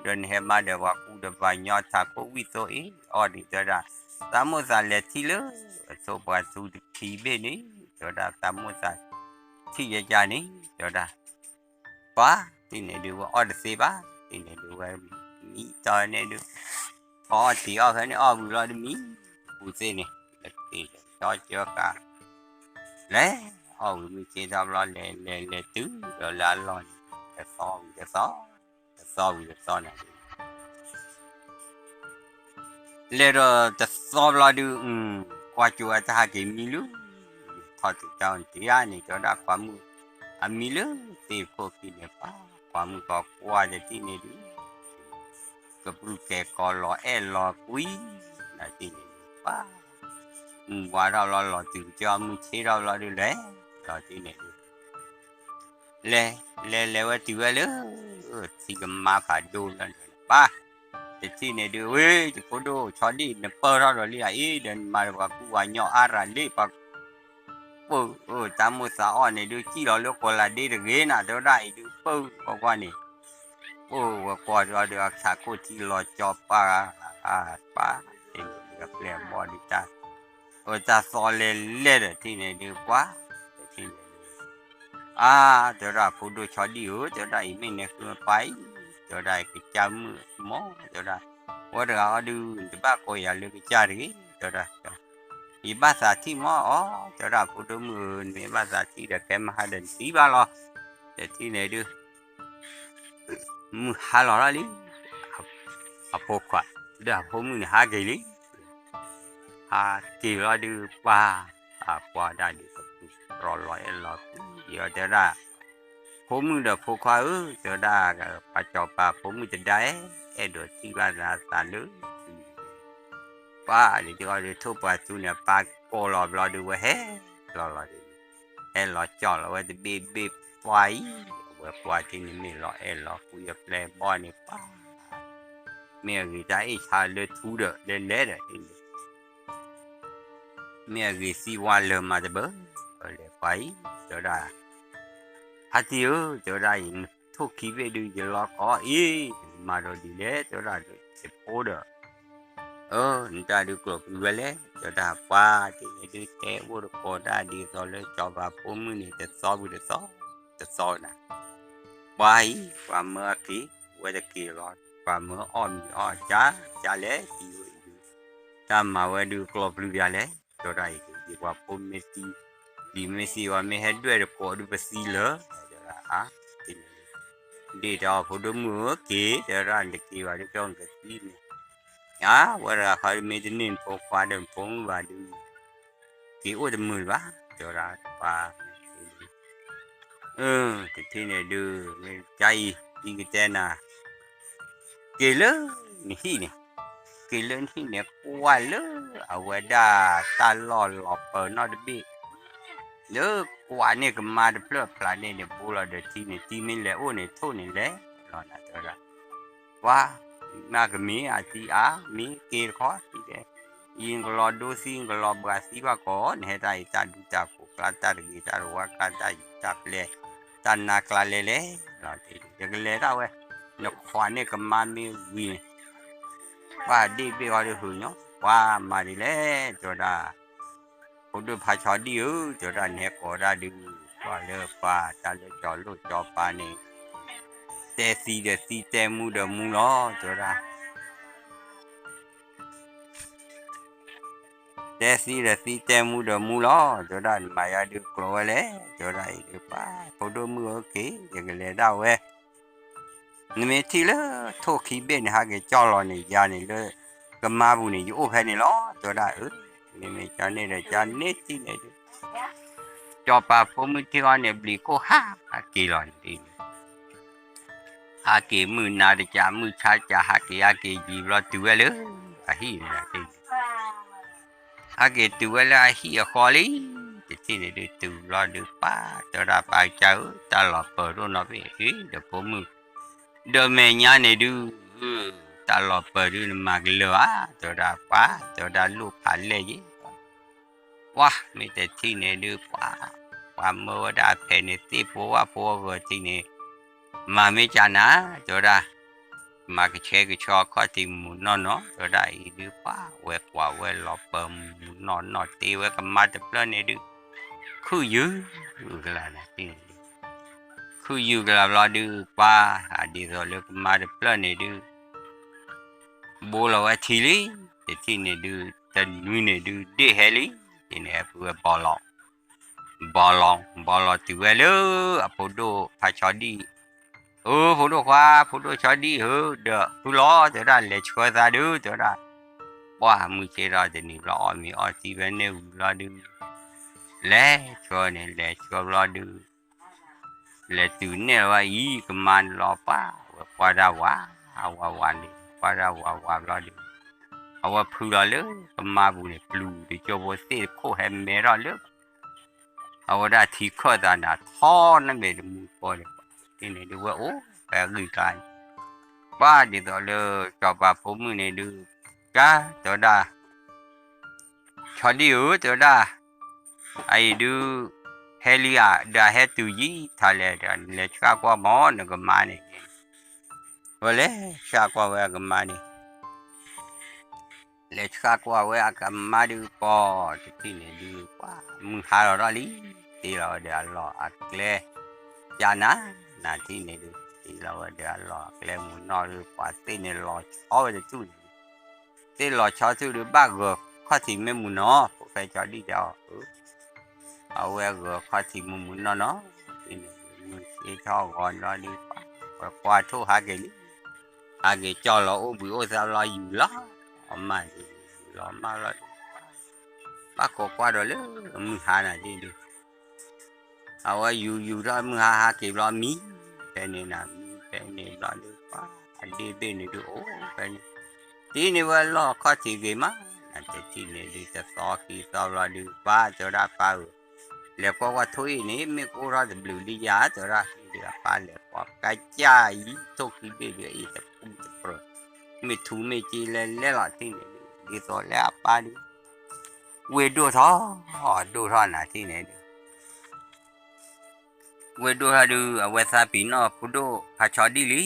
ဒီးနဟဲမါဒီးပှၤကူဒီးပှၤညီထးခိၣ်ဝံၣ်သိအ့ၣ်အီၤဒံးတဲဝဲဒၣ် သးမိၣ်သးလဲၤထံၣ်လၢ ထိၣ်ပှၤသူတခံဘ့ၣ်န့ၣ် တဲဝဲဒၣ် သးမိၣ်သးထံၣ်ယကန့ၣ် တဲဝဲဒၣ် ပှၤ တထံၣ်န့ၣ်ဒုးဝဲအီၣ်တသ့ဘၣ် တထံၣ်န့ၣ်ဒုးဝဲ မံတီၤန့ၣ်ဒုး ထီၣ်အီၣ်တ့ၤအီၣ်ဖဲန့ၣ် အီၣ်ဝံၤလီၤတမံၤ ပူၤသ့ၣ်န့ၣ် လၢကသ့ၣ်ဒီးကၠီကၢဃာ် လဲၤ အီၣ်ဝံၤမုၢ်ဆ့ၣ်ထီၣ်ဘျီ လဲၤ လဲၤ လဲၤတုၤဒီးလၢအလီၢ်န့ၣ် တသီဝံၤတသီ တသီဝံၤတသီန့ၣ် လဲၤဒီးတသီဘျီဒုး ကွၢ်ကၠိအတၢ်ဟးက့ၤမံလၢ ထီၣ်တုၤတၢ်အီၣ်တ့ၤဧါန့ၣ် တဲဝဲဒၣ်ခွါမုၣ် အမံလၢသ့ၣ်ခိၣ်ခံန့ၣ် ပှၤခွါမုၣ်ကီးကွၢ်တထံၣ်န့ၣ်ဒုး ကပြုၢ်ကဲၤကီးလီၤအဲၣ်လီၤကွံ နၤတထံၣ်န့ၣ်ဒုး ပှၤ မုၢ်ဝါထီၣ်ဘျီလီၤတုၤကစၢ်မုၢ်ဆ့ၣ်ထီၣ်ဘျီဒုးလဲၤ လီၤတထံၣ်န့ၣ်ဒုး လဲၤ လဲၤ လဲၤဝဲတုၤဝဲလၢ ထံကမါဖးဒိၣ်လီၤန့ၣ် ပၢ် တထံၣ်န့ၣ်ဒုး ဝ့ၢ် ယဖိဒိၣ်ဆီဒံၣ် နပၢၢ်ထီၣ်ဒီးလံဧါအ့ၣ် ဒီးနမါဒီးပှၤကူပှၤညီအါရၤလံ ပှၤ ပၢၢ် တၢ်မိၣ်သးအီၣ်န့ၣ်ဒုး စံၣ်လီၤလၢကီးလးဒ့တဂ့ၤနၤ တဲဝဲဒၣ်အံၤဒုး ပၢၢ် ပှၤကွၢ်န့ၣ် ပၢၢ် ဝဲကွၢ်ဒီး အခးခိၣ်ထံလီၤကၠီပၢ် ပၢ် တထံၣ်န့ၣ်ဒုး အပျဲၢ်အဘီၣ်ဒုးတၢ် အတၢ်သီလဲၤလဲၤဒီးထံၣ်န့ၣ်ဒုး ပှၤ တထံၣ်န့ၣ်ဒုး အါ တဲဝဲဒၣ်ဖိဒိၣ်ဆီဒံၣ်ဧၢ တဲဝဲဒၣ်အံၤမ့ၢ်နဃုပၢ်အံၤ တဲဝဲဒၣ်ကစၢ်မုၣ်မီၢ် တဲဝဲဒၣ် ဝဲတဂၤအီၤဒုး နတဘၣ်ကိးယၤလၢကစၢ်တဂ့ၤ တဲဝဲဒၣ် ယဘၣ်သးထံၣ်မီၢ်အီၤ တဲဝဲဒၣ်ဖိဒိၣ်မုၣ်ဧၢ နမ့ၢ်ဘၣ်သးထံၣ်ဒီးကဲမဟါဒီးနသံဘၣ်လီၤ တထံၣ်န့ၣ်ဒုး မုၢ်ဟါလီၤထီၣ်လံ အဖိခွါ ဒီးအဖိမုၣ်န့ၣ်ဟးက့ၤလံ ဟးက့ၤလီၤဒုးပှၤ အကွၢ်ဒၣ်ဒုးကပုၢ်ရီလီၤအဲၣ်လီၤကွံ ယတဲဝဲဒၣ် ဖိမုၣ်ဒီးဖိခွါဧၢ တဲဝဲဒၣ် ပှၤစီၤပၤဖိမုၣ်တဒါအဲၣ် အဲၣ်ဒိးထံၣ်ဘၣ်သးလၢ ပှၤဒ်အီၤဒုးထိၣ်ပှၤသူန့ၣ် ပၢ်ကိးလီၤဘျီဒုးဝဲဟဲလီၤလီၤဒုး ဟဲလီၤကၠီလီၤဝဲတဘ့ၣ်ဘ့ၣ်ပှၤအံၤ အဝဲပှၤထံၣ်န့ၣ်မ့ၢ်လီၤအဲၣ်လီၤကွံအပျဲၢ်ဘီၣ်န့ၣ်ပှၤ မ့ၢ်အဂ့ၤတၢ်အ့ၣ်ဆါလၢထူဒီးလဲၤလဲၤဒီး မ့ၢ်အဂ့ၤသံဝါလၢမၤတဘၢ လဲၤပှၤအံၤ တဲဝဲဒၣ် ဖါတံၢ်ဧၢ, တဲဝဲဒၣ်အံၤ ထိၣ်ခံဘ့ၣ်ဒုး ယလီၤကိးအံၤ မၤဒီးဒ်လဲၣ်, တဲဝဲဒၣ် ယဖိဒီး အၢ နတၢ်ဒုးကျိးပျုၤဝဲလဲၣ်, တဲဝဲဒၣ်ပှၤတ့ၢ်န့ၣ်ဒုး တဲအိၣ်တကိးတၢ်ဒ်သိးလၢ စီၤပၤဖိမုၣ်န့ၣ် တသီဝံၤတသီ, တသီနၤ, ပှၤအံၤ ပှၤမၢအက့ၤ ဝဲတက့ၤလီၤ, ပှၤမၢအီၣ်မံၤအီၣ်ကၢ်ကၢ်လဲၣ်, တံၢ်ဝဲအံၤဒုး တၢ်မၤဝဲဒုးကျိးပျုၤပၠးလဲၣ်, တဲဝဲဒၣ်အံၤဒုး ယပှၤဖိမ့ၢ်သံ ဒ်မ့ၢ်သံဝဲ မ့ၢ်ဟဲဒွဲၣ်တကိးဒုးပသံလၢာ်, တဲဝဲဒၣ်အါ, ဒ်တဲအီၤ ဖိဒိၣ်မုၣ်ဧၢ က့ၤ, တဲဝဲဒၣ် နတက့ၤဘၣ်ဒုး ကၠီနကသံန့ၣ်, အါ ဝဲတဂၤဃီဒုး မ့ၢ်တန့ၢ်ဖိခွါဒီးဖိမုၣ်ဘၣ်ဒုး က့ၤအိၣ်တမုာ်ဘၣ်, တဲဝဲဒၣ်ပှၤ အၢ တထံၣ်န့ၣ်ဒုး မ့ၢ်ကါအံၤ ဒ်ကတဲနၤ က့ၤလၢနဟံၣ်န့ၣ်, က့ၤလၢနဟံၣ်န့ၣ် ကွၢ်လၢအဝဲဒၣ်တၢ်လီၢ်လီၤပၢၤနီၣ်တဘ့ၣ်, လၢကွၢ်န့ၢ်ကမါတဖျၢၣ်အဖျါန့ၣ်န့ၣ် ဘိလီၤဒီးထံန့ၣ် ထံမ့ၢ်လဲၤအိၣ်န့ၣ် ထိၣ်န့ၣ်လဲၤလီၤနၤ တဲဝဲဒၣ်, ပှၤ မ့ၢ်ကမ့ၢ်အသံအါ မ့ၢ်က့ၤတခီ သံတဲ, အံၤနကလီၤဒိသံ နကလီၤဘှါသံဘၣ်ကီး နဟဲတၢ်အံၤ တၢ်ဒူတၢ်ကိးကျါ တၢ်တဂ့ၤတၢ်တဝါကျါ တၢ်ယူးတၢ်ပျဲၢ် တၢ်နါကျါလဲၤလဲၤလီၤ, ယကလဲၤဒၣ်ဝဲ, နခွးန့ၢ်ကမါမ့ၢ်ဝံၤန့ၣ် ပှၤဒ့ၣ်ဘ့ၣ်ဃီဒုးဟုညါ ပှၤမၤဒ်လဲၣ် တဲဝဲဒၣ်, ဖိဒိၣ်ဖါဆီဒံၣ်ဧၢ တဲဝဲဒၣ် နဟဲကိးဒၣ်ဒုး ကွၢ်လၢပှၤတၢ်လၢကၠီၤလိၣ်ကၠီၤပၤန့ၣ် တဲသံဒီးသံ တဲမူဒီးမူလီၤ တဲဝဲဒၣ် တဲသံဒီးသံ တဲမူဒီးမူလီၤ တဲဝဲဒၣ် နမၤယၤဒုးကျိးဝဲလဲၣ် တဲဝဲဒၣ်အံၤဒုး ပှၤ ဖိဒိၣ်မုၣ်ဧၢ က့ၤ ယကလဲၤဒၣ်ဝဲ, နမ့ၢ်ထံၣ်လၢထိၣ်ခံဘ့ၣ်န့ၣ် ဟးက့ၤကၠီၢ်လီၤန့ၣ် ယၤန့ၣ်လၢကမါပူၤန့ၣ် ယအိၣ်ဖဲန့ၣ်လီၤ တဲဝဲဒၣ်, အၢ မ့မ့ၢ်ကၠီန့ၣ်ဒီးကၠီန့ၣ်ထံၣ်န့ၣ်ဒုး ကၠီၤပၤဖိမုၣ်ထံၣ်ဃီန့ၣ် ဘျံးခိၣ်ဟးက့ၤလီၤန့ၣ် ဟးက့ၤမုၢ်နၤတကး မုၢ်ဆါတကး ဟးက့ၤဟးက့ၤယံာ်ဘျီ တုၤဝဲလၢအဟံၣ်န့ၣ်, ဟးက့ၤတုၤဝဲလၢအဟံၣ်အဃီလံ, တထံၣ်န့ၣ်ဒုး တုၤဘျီဒုး ပှၤ တဲဝဲဒၣ် ပၢ်ကစၢ်ဧၢ တၢ်လီၤပၢၤဒိၣ်နီၢ်ဘ့ၣ် အ့ ဒီးဖိမုၣ် ဒီးမဲာ်ညါန့ၣ်ဒုး တၢ်လီၤပၢၤဒုး နမၤကလၢာ်ဧါ တဲဝဲဒၣ် ပှၤ တဲဝဲဒၣ် လိၣ်ဖးလဲၢ်ယ့ၣ် ပှၤ မ့ၢ်တထံၣ်န့ၣ်ဒုး ပှၤ ပှၤမၢဝဲဒၣ်ဖဲန့ၣ် သ့ၣ်ဖိဝၣ်ဖိအဂီၤထံၣ်န့ၣ် မၤမ့ၢ်ကနၤ တဲဝဲဒၣ်, မၤကဆှဲကဆှီခီၣ်ထံးမူးနီၢ်နီၢ် တဲဝဲဒၣ်အံၤဒုး ပှၤ ဝဲကွၢ်ဝဲလီၤပၢၤမူးနီၢ်နီၢ် တ့ဝဲကမါတဖျၢၣ်န့ၣ်ဒုး ခုၣ်ယုၢ်ကလၤနၤ ခုၣ်ယုၢ်ကလၤဘျီဒုး ပှၤ ဒ်သိးလၢကမါတဖျၢၣ်န့ၣ်ဒုး ဘိလီၤဝဲထံလံ, တထံၣ်န့ၣ်ဒုး တနွံန့ၣ်ဒုး ဒ့ၣ်ဟဲလံ, ဒ့ၣ်န့ၣ်ဟဲဖုဝဲဘီလီၤ, ဘီလီၤ, ဘီလီၤတုၤဝဲလၢအဖိဒိၣ်ဖးဆီဒံၣ်, အၢ ဖိဒိၣ်ခွါ ဖိဒိၣ်ဆီဒံၣ်ဧၢ, ဒီးဖုလီၤ တဲဝဲဒၣ် လဲၤဆှၢသးဒုး တဲဝဲဒၣ်, ပှၢ်မုၢ်ဆ့ၣ်ထီၣ်တနံၤဘျီ အီၣ်မ့ၤအီထံဝဲန့ၣ်ဝံၤဘျီဒုး လဲၤဆှၢန့ၣ် လဲၤဆှၢဘျီဒုး လဲၤတုၤနဲၣ်လီၤဝဲအံၤ ကမါန့ၣ်လီၤ ပှၤ ဝဲကွၢ်တၢ်ဝး ဝးဝးန့ၣ် ကွၢ်တၢ်ဝးဝးဘျီဒုး အဝဲဖုလီၤလၢကမါပူၤန့ၣ် ပျူၤတကၠိဖိသ့ၣ်တခိၣ်ဟဲမဲထီၣ်လၢ အဝဲဒၣ်ထံခၢၣ်သးနၤထီန့ၣ်မ့ၢ်တမူတကိးန့ၣ် ပှၤသ့ၣ်န့ၣ်ဒုးဝဲအိၣ်ဖဲအဂံၢ်အကျါန့ၣ် ပှၤဒ်သိးလၢစီၤပၤဖိမုၣ်န့ၣ်ဒုး ကါ တဲဝဲဒၣ် ဆီဒံၣ်ဧၢ တဲဝဲဒၣ်, အအံၤဒုး ဟဲလံဧါ ဒီးအဟဲတုၤယံာ်ထီလဲၣ် လဲၤဆှၣ်ကွၢ်မၢ်နကမါန့ၣ်, ဝဲလဲၤဆှၣ်ကွၢ်ဝဲအကမါန့ၣ် လဲၤဆှၣ်ကွၢ်ဝဲအကမါဒုး ပှၤတထံၣ်န့ၣ်ဒုး ပှၤမုၢ်ဟါလီၤထီၣ်လံ, တ့လီၤဝဲဒီးအလီၢ်အကျဲ ကနၤ နထံၣ်န့ၣ်ဒုး တ့လီၤဝဲဒီးအလီၢ်အကျဲမူးနီၢ်ဒုး ပှၤသ့ၣ်န့ၣ်လီၤဆီဝဲတထူၣ်န့ၣ် သ့ၣ်လီၤဆီထူၣ်ဒုး ဘၣ်ဂၢၤခီၣ်ထံးမ့ၢ်မူးနီၢ် ဖိၣ်ဃဲဆီဒံၣ်တဲအီၤ, အဝဲဂၢၤခီၣ်ထံးမူးမူးနီၢ်နီၢ်, မုၢ်ဆ့ၣ်ထီၣ်ဂီၤနီၢ်ဒုး ပှၤကွၢ်ထိၣ်ဟးက့ၤလံ, ဟးက့ၤကၠီၢ်လီၤအိၣ်ဘှံးအိၣ်သါဘျီယူၤလီၤ, အမၢ်ဒုး ယူၤလီၤမၢ်လီၤဒုး ဘၣ်ကိးကွၢ်ဒီးလၢမုၢ်ဟါနၤဒ်ဒုး အဝဲယူၤယူၤထီၣ်မုၢ်ဟါဟးက့ၤဘျီမံ, ဖဲန့ၣ်နၤမံ ဖဲန့ၣ်ဘျီဒုး ပှၤအဒ့ၣ်ဘ့ၣ်န့ၣ်ဒုးအိၣ်ဖဲန့ၣ်, တ့န့ၢ်ဝဲလီၢ်ခီၣ်ထံးဂ့ၤမး, နတထံၣ်န့ၣ်ဒုး တသီခံသီဘျီဒုး ပၢ်တဲဝဲဒၣ်ပၢ်ဧၢ, လဲၤကွၢ်ကွၢ်ထိၣ်အ့ၣ်န့ၣ် မ့ၢ်ကအိၣ်ထီၣ်တဘျုးလံယၤ တဲဝဲဒၣ်, ဒုးအပၢ်လဲၤကွၢ်ကါကၢ်အံၤ ထိၣ်ခံဘ့ၣ်ဒုးအ့ၣ်တပူတပြၢၤ, မ့ၢ်ထူမ့ၢ်က့လဲၤလဲၤလီၤထံၣ်န့ၣ်ဒုး ဒ်သိးလၢအပၢ်ဒုး ဝ့ၢ်ဒိၣ်ထီၣ် ဒိၣ်ထီၣ်နၤထံၣ်န့ၣ်ဒုး ဝဲၢ်ဒိၣ်ဟါဒုး အဝဲသးပ့ၤနီၣ်ဖိဒိၣ်ဖါဆီဒံၣ်လံ,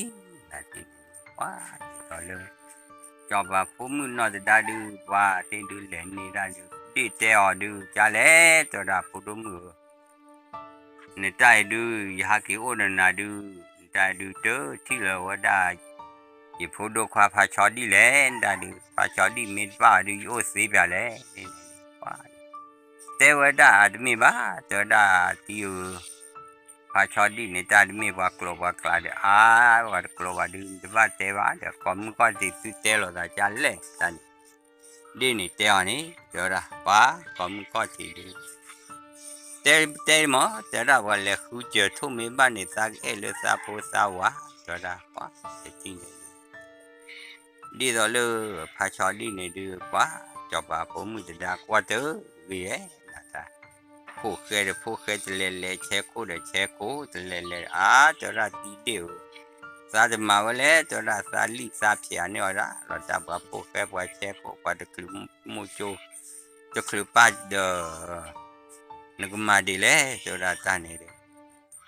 ပှၤဒ်သိးလၢ စီၤပၤဖိမုၣ်နီၢ်သဒါဒုး ပှၤသ့ၣ်ဒုးလဲၤန့ၢ်ဒၣ်ဒုး ဒ့ၣ်တဲအီၤဒုး ကလဲၣ် တဲဝဲဒၣ် ဖိဒိၣ်မုၣ်ဧၢ, နတၢ်အံၤဒုး ယဟးက့ၤအိၣ်ဒီးနၤဒုး နတၢ်အံၤဒုးတထံၣ်လၢၤဝဲဒၣ် ယဖိဒိၣ်ခွါဖါဆီဒံၣ်လဲၣ်, နတၢ်ဒုး ဖါဆီဒံၣ်မ့ၢ်တဘၣ်အီၤဒုး ယအိၣ်သ့ပၠးလဲၣ်, တဲဝဲဒၣ်အတမ့ၢ်ဘၣ် တဲဝဲဒၣ်တံၤဧၢ, ဖါဆီဒံၣ်န့ၣ် တၢ်တမ့ၢ်ပှၤကျိာ်ပှၤကျဲဒီး အါ ပှၤတကျိာ်ဘၣ်ဒုး နတဘၣ်တဲဘၣ်ဒီး ကိးမုၢ်ခီၣ်ထံးသုတဲလိာ်သးကလဲၣ် တၢ်န့ၣ် ဒ့ၣ်န့ၣ်တဲအီၤန့ၣ် တဲဝဲဒၣ် ပှၤကိးမုၢ်ခီၣ်ထံးဒုး တဲတဲမး တဲဝဲဒၣ် ပှၤလဲၤဃုစၢၤထိၣ်မ့ၢ်ဘၣ်န့ၣ် သးကအဲၣ်လၢသးဖိသးဝၤ တဲဝဲဒၣ် ပှၤတထံၣ်န့ၣ် ဒ်သိးလၢ ဖါဆီဒံၣ်န့ၣ်ဒုး ပှၤ စီၤပၤဖိမုၣ်သဒါကွၢ်တဂ့ၤဧါ နတၢ် ဖိၣ်ဃဲဒီးဖိၣ်ဃဲ တလဲၤလဲၤဆဲခိၣ်ဒီးဆဲခိၣ် တလဲၤလဲၤ အါ တဲဝဲဒၣ်တံၤဒ့ၣ်ဧၢ, သးတမၤဝဲလဲၣ် တဲဝဲဒၣ် သးလံၣ်သးဖျဲးန့ၢ်အီၤဒၣ် လီၤတၢ်ပှၤဖိၣ်ဃဲပှၤဆဲခိၣ် ပှၤတချုးမိၢ်ကၠိ တချုးပၢ်ဒီး နကမၤဒ်လဲၣ် တဲဝဲဒၣ်တၢ်န့ၣ်ဒီး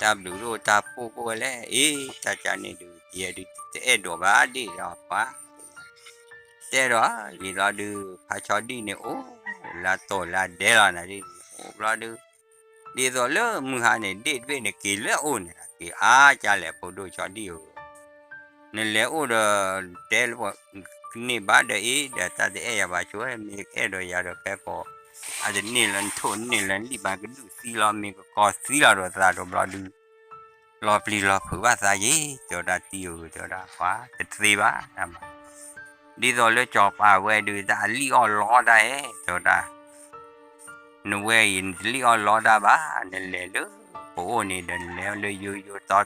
တၢ်ဘျုးဒိၣ်တၢ်ဖှိၣ်ကိၣ်ဝဲလဲၣ် အ့ တၢ်ကန့ၣ်ဒုး ယဲဒုးတအဲၣ်ဒိးဘၣ်ဒ့ၣ်ဒီးပှၤ တဲဒီး ယံာ်လီၤဒုး ဖါဆီဒံၣ်န့ၣ် အိၣ်လၢတိၤလၢဒဲလီၤနၤဒ်န့ၣ် အိၣ်ဘျီဒုး ဒ်သိးလၢမုၢ်ဟါန့ၣ် ဒ့ၣ်တဘ့ၣ်န့ၣ်က့ၤလၢအအိၣ်န့ၣ် က့ၤအါကလဲၣ် ဖိဒိၣ်ဆီဒံၣ်ဧၢ နလဲၤအိၣ်ဒီး တဲလၢပှၤ ကန့ၢ်ဘၣ်ဒီးအ့ ဒီးတၢ်တအဲၣ်ယၤဘၣ်ဆိ မ့ၢ်ကအဲၣ်ဒိးယၤဒီးခဲကိး အတန့ၢ်လၢနထိၣ်န့ၢ်လၢနလံၣ်ဘၣ်ကဒုၣ်သံလီၤ မ့ၢ်ကကီသံလီၤဒီးသးဒီးဘျီဒုး လီၤပျံၤလီၤဖုးဘၣ်သးက့ၤ တဲဝဲဒၣ်တံၤဧၢ တဲဝဲဒၣ်ပှၤတသ့ဘၣ် တၢ်မၤ ဒ်သိးလၢစီၤပၤဝဲဒုး တၢ်အလံၣ်အီၣ်လီတၢ်ဧဲ တဲဝဲဒၣ် နဝဲအံၤ နတလံၣ်အီၣ်လီတၢ်ဘၣ် နလဲၤလၢပအိၣ်န့ၣ်ဒီး နလဲၤလၢယိယိတီတီ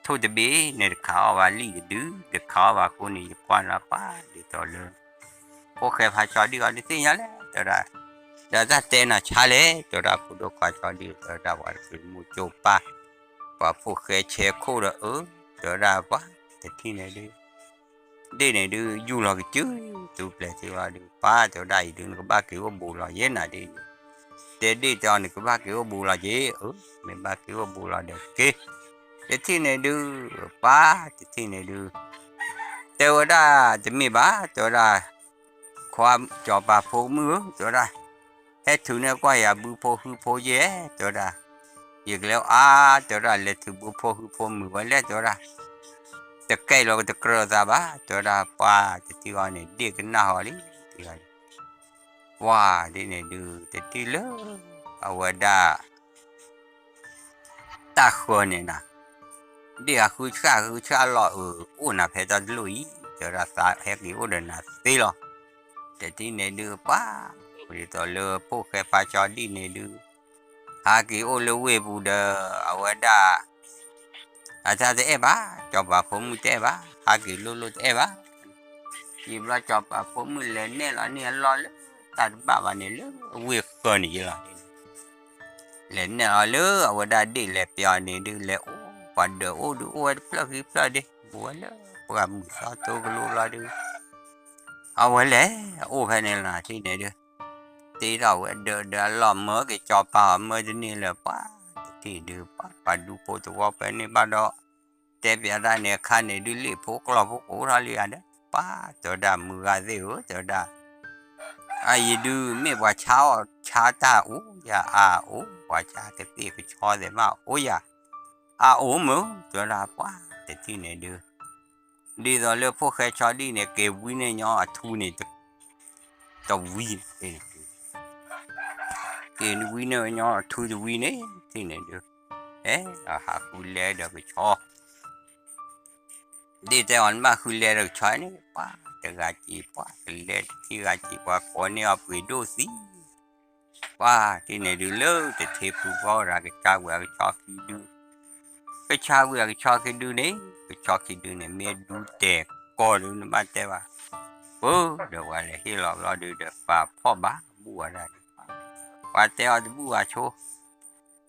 ထိၣ်တဘ့ၣ် နတခးအီၣ်ဘၣ်လံၣ်တဒု တခးအီၣ်ဘၣ်ဃိန့ၣ် ယကွၢ်လီၤပှၤ ဒ်သိးလၢ ဖိၣ်ဃဲဖါဆီဒံၣ်အီၤဒုးသ့ၣ်ညါလဲၣ် တဲဝဲဒၣ် ဒီးတၢ်တဲနၤဆါလဲၣ် တဲဝဲဒၣ် ဖိဒိၣ်ခွါဆီဒံၣ် တဲဝဲဒၣ် ပှၤတချုးမိၢ်ကၠိပၢ် ပှၤဖိၣ်ဃဲဆဲခိၣ်ဒီးအၢ တဲဝဲဒၣ်ပှၤ တထံၣ်န့ၣ်ဒုး ဒ့ၣ်န့ၣ်ဒုး ယူၢ်လီၤကစု သူပျဲၢ်ထံဝဲဒုး ပၢ် တဲဝဲဒၣ်အံၤဒုး နကဘၣ်က့ၤအိၣ်ဘူးလီၤယဲနၤဒ်န့ၣ် တဲဒ့ၣ်တဲအီၤ နကဘၣ်က့ၤအိၣ်ဘူးလီၤက့ၤ အၢ မ့ၢ်ဘၣ်က့ၤအိၣ်ဘူးလီၤဒီးက့ၤ တထံၣ်န့ၣ်ဒုး ပၢ် တထံၣ်န့ၣ်ဒုး တဲဝဲဒၣ် တမ့ၢ်ဘၣ် တဲဝဲဒၣ် ခွါစီၤပၤဖိမုၣ်ဧၢ တဲဝဲဒၣ် ဟဲထုးန့ၢ်ကွၢ်ယၤဘုဖိဟုဖိယဲၢ် တဲဝဲဒၣ် ယကလဲၤအါ တဲဝဲဒၣ် လဲၤထုးဘုဖိဟုဖိမုၢ်ဝဲလဲၣ် တဲဝဲဒၣ် တကဲလီၤတကြၢးသးဘၣ် တဲဝဲဒၣ် ပှၤတထံၣ်အီၤန့ၣ် ဒ့ၣ်ကနၣ်ဟီလံ ပှၤဒ်န့ၣ်ဒုး တထံၣ်လၢ အဝဲဒၣ် တၢ်ဃၢၤန့ၣ်နၤ ဒ့ၣ်အဃုဆှၣ်ဃုဆှၣ်လီၤအၢ အိၣ်နၤဖဲတၢ်တလိၣ်အံၤ တဲဝဲဒၣ် သးဟဲက့ၤအိၣ်ဒီးနၤသ့လီၤ တထံၣ်န့ၣ်ဒုး ပှၤ ဒ်သိးလၢဖိၣ်ဃဲဖါဆီဒံၣ်န့ၣ်ဒုး ဟးက့ၤအိၣ်လၢဝ့ၢ်ပူၤဒီး အဝဲဒၣ် အတၢ်တအဲၣ်ဘၣ် စီၤပၤဖိမုၣ်တအဲၣ်ဘၣ် ဟးက့ၤလိၣ်လိၣ်တအဲၣ်ဘၣ် ယံာ်ဘျီစီၤပၤဖိမုၣ်လဲၤနဲၣ်လီၤန့ၢ်အလီၢ်လၢ တၢ်တဘၣ်ဘၣ်န့ၣ်လၢ ဝ့ၢ်ဃၢၤန့ၣ်ယလီၤ လဲၤနဲၣ်လီၤလၢအဝဲဒၣ်ဒ့ၣ်လဲၤပျီန့ၣ်ဒုး လဲၤအိၣ်ပှၤဒၢးအိၣ်ဒုး အိၣ်ဝဲတဖျၢၣ်ဃံဖျၢၣ်ဒ့ ဘူးဝဲလၢပှၢ်မုၢ်သီတိကလိဘျီဒုး အဝဲလဲၤအိၣ်ဖဲန့ၣ်လီၤ တထံၣ်န့ၣ်ဒုး တ့ထီၣ်ဝဲဒၢးဒီးအလီၢ်မၢက့ၤစီၤပၤအီၤမၢတန့ၢ်လၢၤ ပှၤတထံၣ်ဒုး ပှၤပှၤဒူဖိသဝီဖဲန့ၣ်ဘၣ်ဒီး တဲပျးတၢ်န့ၣ်အခါန့ၣ်ဒုး လ့ၣ်ဖိကျီၢ်ဖိကိးထီၣ်လံဧါဒီး ပှၤတဲဝဲဒၣ် မုၢ်ဂၤသ့ၣ်ဧၢ တဲဝဲဒၣ် အအံၤဒုး မ့ၢ်ပှၤဆါအီၣ်ဆါတၢ်အိၣ်ယၤအါအိၣ် ပှၤဆါကသ့ၣ်ကဆီသ့ၣ်မးအိၣ်ယၤ အါအိၣ်မုၢ် တဲဝဲဒၣ် ပှၤတထံၣ်န့ၣ်ဒုး ဒ်သိးလၢဖိၣ်ဃဲဆီဒံၣ်န့ၣ် က့ၤဝံန့ၢ်ညီအထူန့ၣ် တဝံ က့ၤဝံန့ၢ်ညီအထူတဝံန့ၣ် တထံၣ်န့ၣ်ဒုး အဲ အဟးဃုလဲၤဒီးကဆီ ဒ့ၣ်တဲအီၤ နဘၣ်ဃုလဲၤဒီးကဆီန့ၣ် ပှၤတဂၤစံး ပှၤကလဲၤတထံၣ်ဂၤစံး ပှၤကိးန့ၢ်အီၤပှ့ၤဒိၣ်သံ ပှၤတထံၣ်န့ၣ်ဒုး လၢတထံပူၤပှၤအိၣ်ဒီး ကစၢ်ဝံၤအကဆီခံဒု ကစၢ်ဝံၤအကဆီခံဒုန့ၣ် ကဆီခံဒုန့ၣ် မ့ၢ်ဒူတဲာ်ကီၢ်ဒုး နဘၣ်တဲဘၣ် ပၢ်ဒီးပှၤလဲၤဟ့ၣ်လီၤဘျီဒုးဒီး ပှၤဖီၣ်ဘၣ်ဘူၣ်ဝဲဒၣ် ပှၤတဲအီၤတဘူၣ်ဘၣ်ဆိ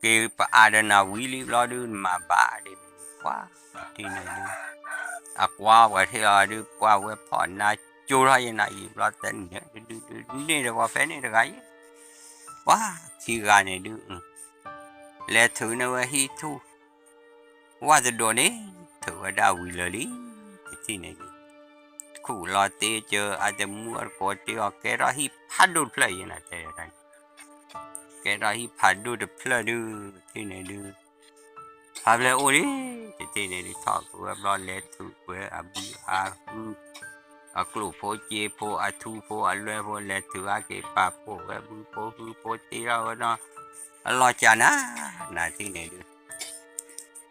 က့ၤပအါဒီးနၤဝံၤလံဘျီဒုး နမၤဘၣ်ဒ်န့ၣ် ပှၤတထံၣ်န့ၣ်ဒုး အကွၢ်ပှၤဟ့ၣ်လီၤဒုး ပှၤဝဲဖီၣ်နါကၠိထီၣ်ယနၤအံၤ ဘျီတန့ၢ်ဒုးဒုးဒုး န့ၢ်ဒီးပှၤဖဲန့ၣ်တဂၤအံၤ ပှၤခံဂၤန့ၣ်ဒုး လဲၤထုးန့ၢ်ဝဲဟံၣ်ထူၣ် ဝၣ်တဒိးန့ၣ် ထုးဝဲဒၣ်ဝံၤလၢာ်လံ, တထံၣ်န့ၣ်ဒုး ခူၣ်လီၤတ့စၢၤ အတမူအတကိးတ့အီၤ ကဲထီၣ်ဟံၣ်ဖးဒိၣ်တဖျၢၣ်ယဲနၤတဲ, ကဲထီၣ်ဟံၣ်ဖးဒိၣ်တဖျၢၣ်ဒုး တထံၣ်န့ၣ်ဒုး ဖးဖျဲၣ်အိၣ်လံ, တထံၣ်န့ၣ်ဒုး ထီၣ်ကွံာ်ဝဲဘျီ လဲၤထုးကွံာ်အဘုအဟု အကျိၣ်ဖိစ့ဖိ အထူဖိအလွဲၢ်ဖိ လဲၤထုးဟဲက့ၤ ပာ်ဖှိၣ်ဝဲဘုဖိဟုဖိ တ့ထီၣ်ဝဲနီၤ အလီၤစၢ်နၤ, နၤတထံၣ်န့ၣ်ဒုး တ့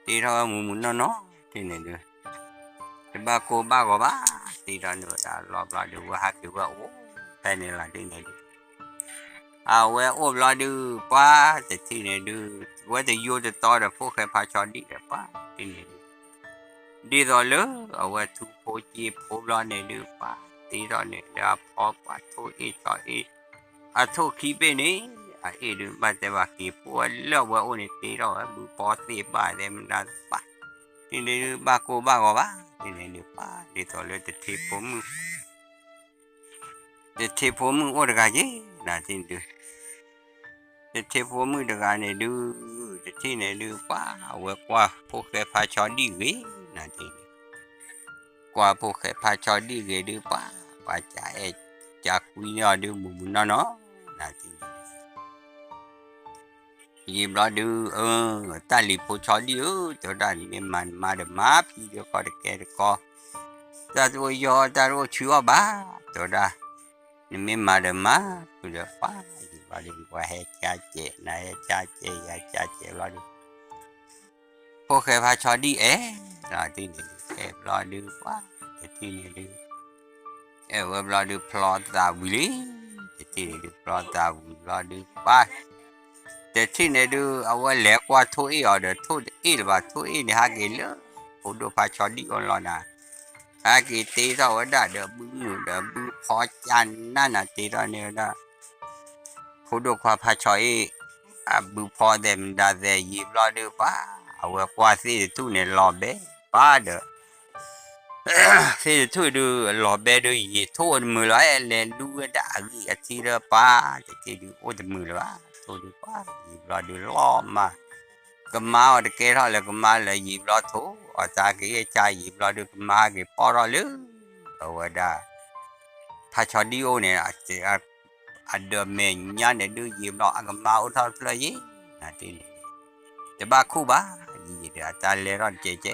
ထီၣ်ဝဲမုၢ်မုၢ်နီၢ်နီၢ် တထံၣ်န့ၣ်ဒုး တဘၣ်ကိၢ်ဘၣ်ဂီၤဘၣ်, တ့ထီၣ်န့ၣ်ဝဲဒၣ်လီၤဘျီဒုး ဝဲဟးက့ၤဝဲအိၣ်ဖဲန့ၣ်လီၤ တထံၣ်န့ၣ်ဒုး အဝဲအိၣ်ဘျီဒုး ပှၤတထံၣ်န့ၣ်ဒုး ဝဲတယိတတီဒီး ဖိၣ်ဃဲဖးဆီဒံၣ်ဒီး ပှၤတထံၣ်န့ၣ်ဒုး ဒ်သိးလၢအဝဲထူဖိစ့ဖိဘျီန့ၣ်ဒုး ပှၤတ့ထီၣ်န့ၣ်ဒီး အဖီပှၤထိၣ်အ့ၣ်ဆီအ့ၣ် အထိၣ်ခံဘ့ၣ်န့ၣ် အအ့ၣ်ဒုး ဘၣ်တဲဘၣ်က့ၤ ပှၤလၢအဝဲအိၣ်န့ၣ် တ့ထီၣ်ဝဲ ဘုဖီသ့ၣ်ဘၣ်သဲမတၤသ့ၣ်ဘၣ်, တထံၣ်န့ၣ်ဒုး ဘၣ်ကိၢ်ဘၣ်ဂီၤဘၣ်, တထံၣ်န့ၣ်ဒုး ပှၤဒ်သိးလၢတထံဖိမုၣ် တထံဖိမုၣ်အိၣ်တဂၤက့ၤ နၤတထံၣ်န့ၣ်ဒုး တထံဖိမုၣ်တဂၤန့ၣ်ဒုး တထံၣ်န့ၣ်ဒုး ပှၤအဝဲကွၢ်ဖိၣ်ဃဲဖးဆီဒံၣ်ဂ့ၤ နၤတထံၣ်န့ၣ် ကွၢ်ဖိၣ်ဃဲဖးဆီဒံၣ်ဂ့ၤဒုး ပှၤ ပှၤကအဲၣ်ကကွံန့ၢ်အီၤဒုး မုၢ်မုၢ်နီၢ်နီၢ် နၤတထံၣ်န့ၣ်ဒုး ယံာ်ဘျီဒုး တၢ်လံၤဖိဆီဒံၣ်ဧၢ တဲဝဲဒၣ် နမ့ၢ်မၤနမါဒီးမၤဖံးဒီးကီတကဲတကီ, တၢ်တအိၣ်ယီၢ် တၢ်တအိၣ်ဆူအီၣ်ဘၣ် တဲဝဲဒၣ်, နမ့ၢ်မၤဒီးမၤ ဖုဒီးပှၤ ယံာ်ဘျီဒုး ပှၤဟဲကၠါကဲး နၤဟဲကၠါကဲး ယၤကၠါကဲးဘျီဒုး ဖိၣ်ဃဲဖးဆီဒံၣ်အဲၣ် နၤတထံၣ်န့ၣ်ဒုး အဲၣ်ဘျီဒုး ပှၤတထံၣ်န့ၣ်ဒုး အဲၣ်ဝဲဘျီဒုး ဖျီသးဝံၤလံ, တထံၣ်န့ၣ်ဒုး ဖျီသးဝံၤဘျီဒုး ပှၤ တထံၣ်န့ၣ်ဒုး အဝဲလဲၤကွၢ်ထိၣ်အ့ၣ်အီၤဒီး ထိၣ်တအ့ၣ်လၢၤဘၣ် ထိၣ်အ့ၣ်န့ၣ် ဟဲက့ၤလၢ ဖိဒိၣ်ဖးဆီဒံၣ်အိၣ်လီၤနၤ, ဟဲက့ၤတ့ထီၣ်ဝဲဒၣ်ဒီး ဘုမုၣ်ဒီးဘုဖီကၠါနးနၤ တ့ထီၣ်န့ၢ်ဝဲဒၣ် ဖိဒိၣ်ခွါဖးဆီအ့ၣ် အဘုဖီသဲးမတၤသဲး ယံာ်ဘျီဒုး ပှၤ အဝဲကွၢ်သ့ၣ်တထူၣ်န့ၣ် လီၤဘဲ ပှၤဒီး သ့ၣ်တထူၣ်ဒုး လီၤဘဲဒုး ယံာ်ထိၣ်အိၣ်တမုာ်လၢၤ လဲၤလူဝဲဒၣ်အဂံၢ်အထံလၢပှၤ တထံၣ်ဒုး အိၣ်တမုာ်လၢၤဘၣ် ထိၣ်ဒုး ပှၤ ယံာ်ဘျီဒုး လီၤမၢ် ကမါအီၤတကဲထီၣ်လၢၤ ကမါလၢယံာ်ဘျီထိၣ် အတၢ်ကဟ့ၣ်ကၢ် ယံာ်ဘျီဒုး ကမါဟဲက့ၤဖီထီၣ်လၢ အဝဲဒၣ် ဖးဆီဒံၣ်အိၣ်န့ၣ် အဒၢးမဲာ်ညါန့ၣ်ဒုး ယံာ်ဘျီ အကမါအိၣ်ထီၣ်တဖျၢၣ်ယံၤ နၤတထံၣ်န့ၣ်ဒုး တဘၣ်ခူၣ်ဘၣ် ယံာ်ဒီး အတၢ်လဲၤထီၣ်တကဲကဲ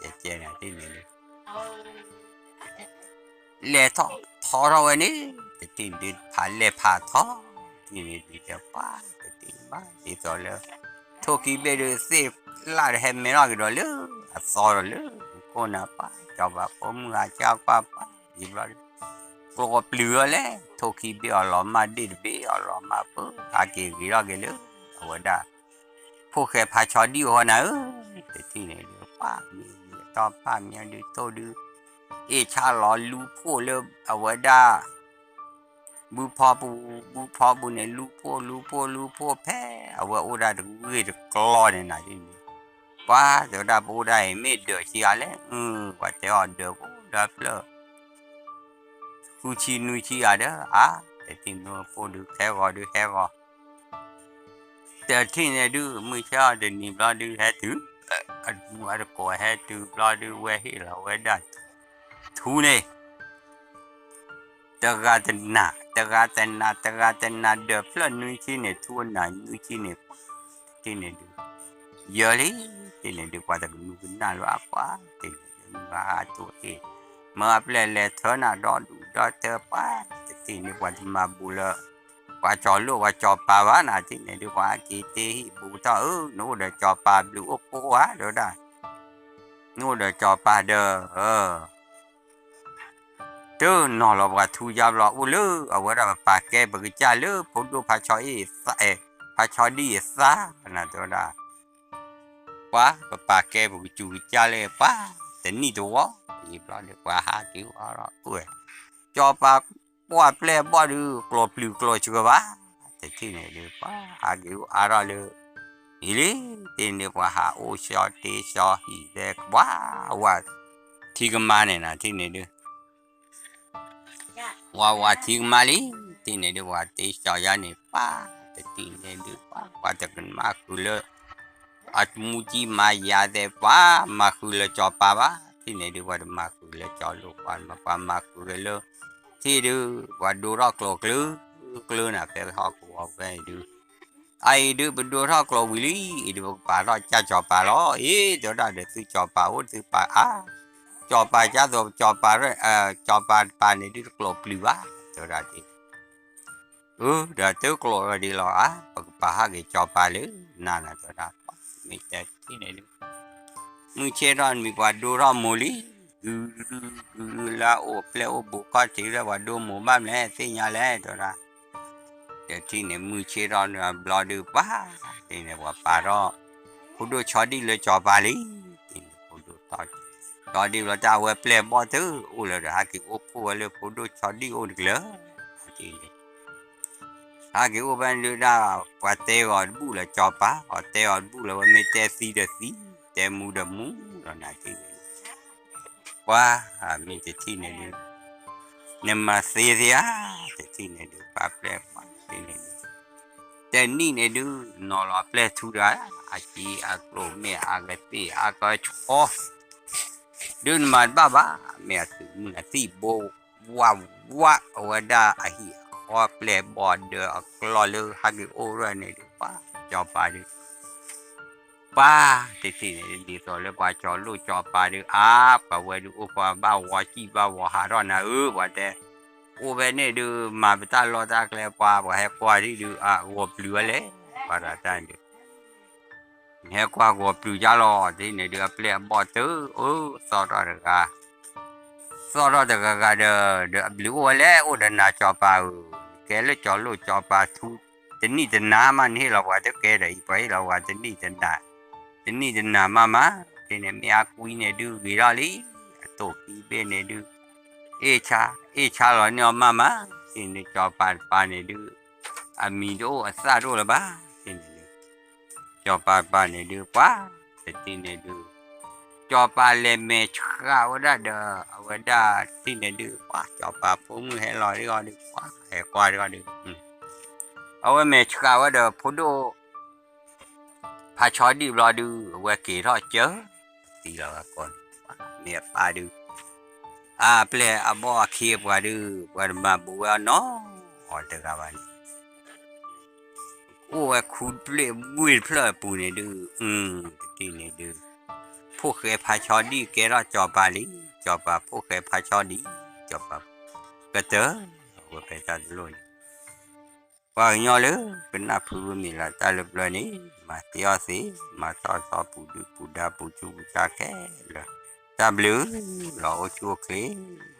ကဲကဲ နၤတထံၣ်န့ၣ်ဒုး လဲၤထီၣ်ထီထီၣ်ဝဲန့ၣ် တထံၣ်န့ၣ်ဒုး ဖးလဲၢ်ဖးထီ တထံၣ်န့ၣ်ဒုး ပှၤ တထံၣ်န့ၣ်ဘၣ် ဒ်သိးလၢ ထိၣ်ခံဘ့ၣ်ဒုး သ့ၣ်လၢ်ဒီးဟဲမဲထီၣ်ကဒီးလၢ အသီဒီးလၢ ခိၣ်နၢ်ပှၤ စီၤပၤဖိမုၣ်ဟးကၢ်ကွၢ်ပှၤ ယံာ်ဘျီဒုး ကျိပျုၤလီၤလဲၣ် ထိၣ်ခံဘ့ၣ်အီၤလီၤမၢ်ဒ့ၣ်တဘ့ၣ်အီၤလီၤမၢ်ပၢ ဟးက့ၤဂ့ၤထီၣ်က့ၤလၢ အဝဲဒၣ် ဖိၣ်ဃဲဖးဆီဒံၣ်အဃီနၤဧၢ, တထံၣ်န့ၣ်ဒုး ပှၤမ့ၢ်ယံာ်ထီၣ်ဖးမ့ၢ်ဒုး ထိၣ်ဒုး အ့ၣ်ဆၣ်လီၤလူၤဖှိၣ်လၢ အဝဲဒၣ် ဘုဖီပူၤ ဘုဖီပူၤန့ၣ် လူၤဖှိၣ်လူၤဖှိၣ်လူၤဖှိၣ်ဖဲ အဝဲအိၣ်ဒၣ်တဂ့ၢ်တကျီန့ၣ်နၤတထံၣ်န့ၣ် ပှၤတဲဝဲဒၣ် ပအိၣ်ဒၣ်အံၤမ့ၢ်ဒၢးဆံးအါလဲၣ်, ပှၤတဲအီၤဒၢးဖိလၢအဖျၢၣ် ဃုဆံနွံဆံအါဒီး အါ တထံၣ်န့ၣ် ဖိဒုး ဟဲဂီၤဒုးဟဲဂီၤ တထံၣ်န့ၣ်ဒုး မုၢ်ဆ့ၣ်အီၤတနံၤဘျီဒုး ဟဲတုၤ အတမူအတကိးဟဲတုၤဘျီဒုး ဝဲဟ့ၣ်လီၤဝဲဒၣ် ထူန့ၣ် တဂၤတနၤ တဂၤတနၤ တဂၤတနၤ ဒၢးဖျၢၣ်နွံဆံန့ၣ် ထူအနၤနွံဆံန့ၣ် တထံၣ်န့ၣ်ဒုး ယၢလံ တထံၣ်န့ၣ်ဒုး ပှၤတကနူၤကနၣ်လၢအပှၤ တထံၣ်န့ၣ်ဒုး မၤဟးထူအ့ၣ် မၤအပျဲၢ်လဲၤထၢနၤဒီဒူၣ်ဒီထၢပှၤ တထံၣ်န့ၣ် ပှၤတမၤဘူးလၢ ပှၤကၠီၤလိၣ်ပှၤကၠီၤပၤဘၣ်နၤ တထံၣ်န့ၣ်ဒုး ပှၤဟဲက့ၤတ့ဟံၣ်ဘူးထီၣ်ဧၢ နအိၣ်ဒီးကၠီၤပၤဘျုးအိၣ်ဖှိၣ်ဧါ တဲဝဲဒၣ် နအိၣ်ဒီးကၠီၤပၤဒီး တနီၤလီၤပှၤထူယါဘျီ အိၣ်လၢအဝဲဒၣ်ပပာ်ကဲပကစၢ်လၢ ဖိဒိၣ်ဖးဆီအ့ၣ်သး ဖးဆီဒံၣ်အသး နတဲဝဲဒၣ် ပှၤ ပပာ်ကဲပကစူၤကစၢ်လၢပှၤ တနံၣ်တဝီ ယံာ်ဘျီဒုး ပှၤဟးက့ၤအိၣ်အါထီၣ် ကၠီၤပၤ ပှၢ်ပျဲၢ်ဘီၣ်ဒုး ကျိၤပျုၤကျိၤစှၤဘၣ် တထံၣ်န့ၣ်ဒုး ပှၤဟးက့ၤအိၣ်အါထီၣ်လၢ အံၤလံ တထံၣ်န့ၣ် ပှၤဟးအိၣ်ဆှီတ့ဆှီဟံၣ်သဲ ပှၤဝၤထံကမါန့ၣ်နၤ တထံၣ်န့ၣ်ဒုး ဝၤဝၤထံကမါလံ တထံၣ်န့ၣ်ဒုး ပှၤတ့ဆှီယါန့ၣ် ပှၤ တထံၣ်န့ၣ်ဒုး ပှၤ ပှၤတကမၣ်ဃုာ်လၢ အမူကံမၤယၤသဲး ပှၤမၤဃုာ်လၢစီၤပၤဘၣ်, ထံၣ်န့ၣ်ဒုး ပှၤတမၤဃုာ်လၢစီၤလိၣ် ပှၤမၤ ပှၤမၤဃုာ်က့ၤလၢ ထံၣ်ဒုး ပှၤဒိထီၣ်ကျိၤကျု ကျုနၤ ဖဲဟီၣ်ကဝီၤဖဲန့ၣ်ဒုး, အအံၤဒုး ပဒိထီၣ်ကျိၤဝံၤလံ, အံၤဒုး ပကပာ်ထီၣ်ကၢ်စီၤပၤလီၤ, အ့ တဲဝဲဒၣ်ဒီး သုစီၤပၤအိၣ် သုပာ်အါ, စီၤပၤကသိး စီၤပၤ စီၤပၤတပာ်န့ၣ်ဒုး တကျိၤပျုၤဘၣ်, တဲဝဲဒၣ်ဒ် အၢ ဒီးတကျိၤဝဲဒ်လီၤဧါ, ပကပာ်ဟးက့ၤစီၤပၤလၢ နၤနၤတဲဝဲဒၣ်, မ့ၢ်တဲထံၣ်န့ၣ်ဒုး, မုၢ်ဆ့ၣ်ထီၣ်နမံၤ ပှၤဒိထီၣ်မိၢ်လံ, ဂုၤဂုၤဂုၤဂုၤလၢအအိၣ်ပျဲၢ်အိၣ်ဘူးခီၣ်ထံးလၢ ပှၤဒိမိၢ်ဘၣ်မလဲၣ် သ့ၣ်ညါလဲၣ် တဲဝဲဒၣ်, ဒီးထံၣ်န့ၣ် မုၢ်ဆ့ၣ်ထီၣ်န့ၣ်ဘျီဒုး ပှၤ ထံၣ်န့ၣ် ပှၤပာ်ထီၣ် ဖိဒိၣ်ဆီဒံၣ်လၢစီၤပၤလံ, ထံၣ်န့ၣ် ဖိဒိၣ်ဆီဒံၣ်ဘျီတၢ် အဝဲပျဲၢ်ဘီၣ်တအိၣ်လၢၤဒီး ဟဲက့ၤအိၣ်ဖှိၣ်ဝဲလၢဖိဒိၣ်ဆီဒံၣ်အိၣ်တကလၢၤ, ထံၣ်န့ၣ် ဟဲက့ၤအိၣ်ဖဲန့ၣ်ဒုးဒၣ် ပှၤတဲဂီၤတဘူၣ်လၢစီၤပၤ, ပှၤတဲဂီၤတဘူၣ်လၢ ဝဲမ့ၢ်တဲသံဒီးသံ, တဲမူဒီးမူလီၤနၤထံၣ်န့ၣ်, ပှၤ မ့ၢ်တထံၣ်န့ၣ်ဒုး နမၤသ့သ့ဧါ, တထံၣ်န့ၣ်ဒုး ပှၤပျဲၢ်ပှၤထံၣ်န့ၣ်ဒုး, တနံၣ်န့ၣ်ဒုး နီၤလီၤပျဲၢ်ထူတဂၤ, အစ့အကျိၤမ့ၢ်အကသ့ၣ်အကဆီ ဒုးနမၤတဘၣ်ဘၣ်, မ့ၢ်အသုးမုၢ်နသံၣ်ဘိ ဝးဝး အဝဲဒၣ်အဟံၣ်အဃီပျဲၢ်ဘီၣ်ဒီးအကျီၢ်လၢဟဲက့ၤအိၣ်ရၢၢ်န့ၣ်ဒုး ပှၤစီၤပၤဒုး ပှၤတထံၣ်န့ၣ် ဒ်သိးလၢပှၤစီၤလိၣ်စီၤပၤဒုး အါ ပှၤဝဲဒုးအိၣ်ကွၢ်ဘၣ်ဝီစံၣ်ဘၣ်ဝီဟးထီၣ်နၤဧၢ ပှၤတဲ, အိၣ်ဖဲန့ၣ်ဒုး မၤပတၢ်လီၢ်တၢ်ကျဲပှၤ ပှၤဟဲကွၢ်ဒ်ဒုး အဂီၤပျုၤဝဲလဲၣ်, ပှၤတၢ်န့ၣ်ဒုး ဟဲကွၢ်ဂီၤပျုၤကၢ်လီၤ တထံၣ်န့ၣ်ဒုး အပျဲၢ်အဘီၣ်တၢ် အၢ သီၣ်ထီၣ်တဂၤ သီၣ်ထီၣ်တဂၤဂၤဒီး ဒီးအဘျုးအိၣ်ဝဲလဲၣ် အိၣ်ဒီးနၤစီၤပၤဧၢ, ကဲလၢစီၤလိၣ်စီၤပၤထူ တနံၣ်တနၤမး နဟ့ၣ်လီၤပှၤတကဲဒီးအံၤ ပှၤဟ့ၣ်လီၤပှၤတနံၣ်တနၤ, တနံၣ်တနၤမးမး, တထံၣ်န့ၣ် မ့ၢ်အကွံန့ၣ်ဒုးဂ့ၤထီၣ်လံ, အတိၢ်ကံဘ့ၣ်န့ၣ်ဒုး အ့ၣ်ဆါ အ့ၣ်ဆါလီၤန့ၢ်အီၤမးမး, တထံၣ်န့ၣ်စီၤပၤတပၤန့ၣ်ဒုး အမံၤတအိၣ်အသၣ်တအိၣ်လၢၤဘၣ်, တထံၣ်န့ၣ်ဒုး စီၤပၤတပၤန့ၣ်ဒုး ပှၤ တထံၣ်န့ၣ်ဒုး စီၤပၤလဲၤမဲာ်ဆှးဝဲဒၣ်ဒီး အဝဲဒၣ်တထံၣ်န့ၣ်ဒုး ပှၤ စီၤပၤဖိမုၣ်ဟဲလီၤဒ်အီၤဒုး ပှၤ ဟဲကွၢ်ဒ်အီၤဒုး အဝဲမဲာ်ဆှးဝဲဒီးဖိဒိၣ် ဖးဆီဒံၣ်ဘျီဒုး အဝဲက့ၤထီၣ်စၢၤ သံလီၤဝဲကိးန့ၣ် မ့ၢ်အပၢ်ဒုး အပျဲၢ်အဘီၣ်အခ့အပှၤဒုး ပှၤတမၤဘူးဝဲအီၤနီတဂၤဘၣ်န့ၣ် အိၣ်ဝဲခူတဖျၢၣ်ဝ့ၢ်တဖျၢၣ်အပူၤန့ၣ်ဒုး တထံၣ်န့ၣ်ဒုး ဖိၣ်ဃဲဖးဆီဒံၣ်ကဲထီၣ်စီၤပၤလံ, စီၤပၤဖိၣ်ဃဲဖးဆီဒံၣ်, စီၤပၤကတၢၢ် အဝဲဖဲတၢ်တလိၣ်န့ၣ် ပှၤကညီလၢကနၢ်ဖုမ့ၢ်လၢတၢ်လၢပျၢၤန့ၣ် မၤသ့အီၣ်သ့, မၤသီၣ်သီပူၤဒုၣ်ပူၤဒါပူၤဆူးပူၤဆါခဲလၢာ်, တၢ်ဘျုးလီၤအိၣ်ဆူၣ်အိၣ်ချ့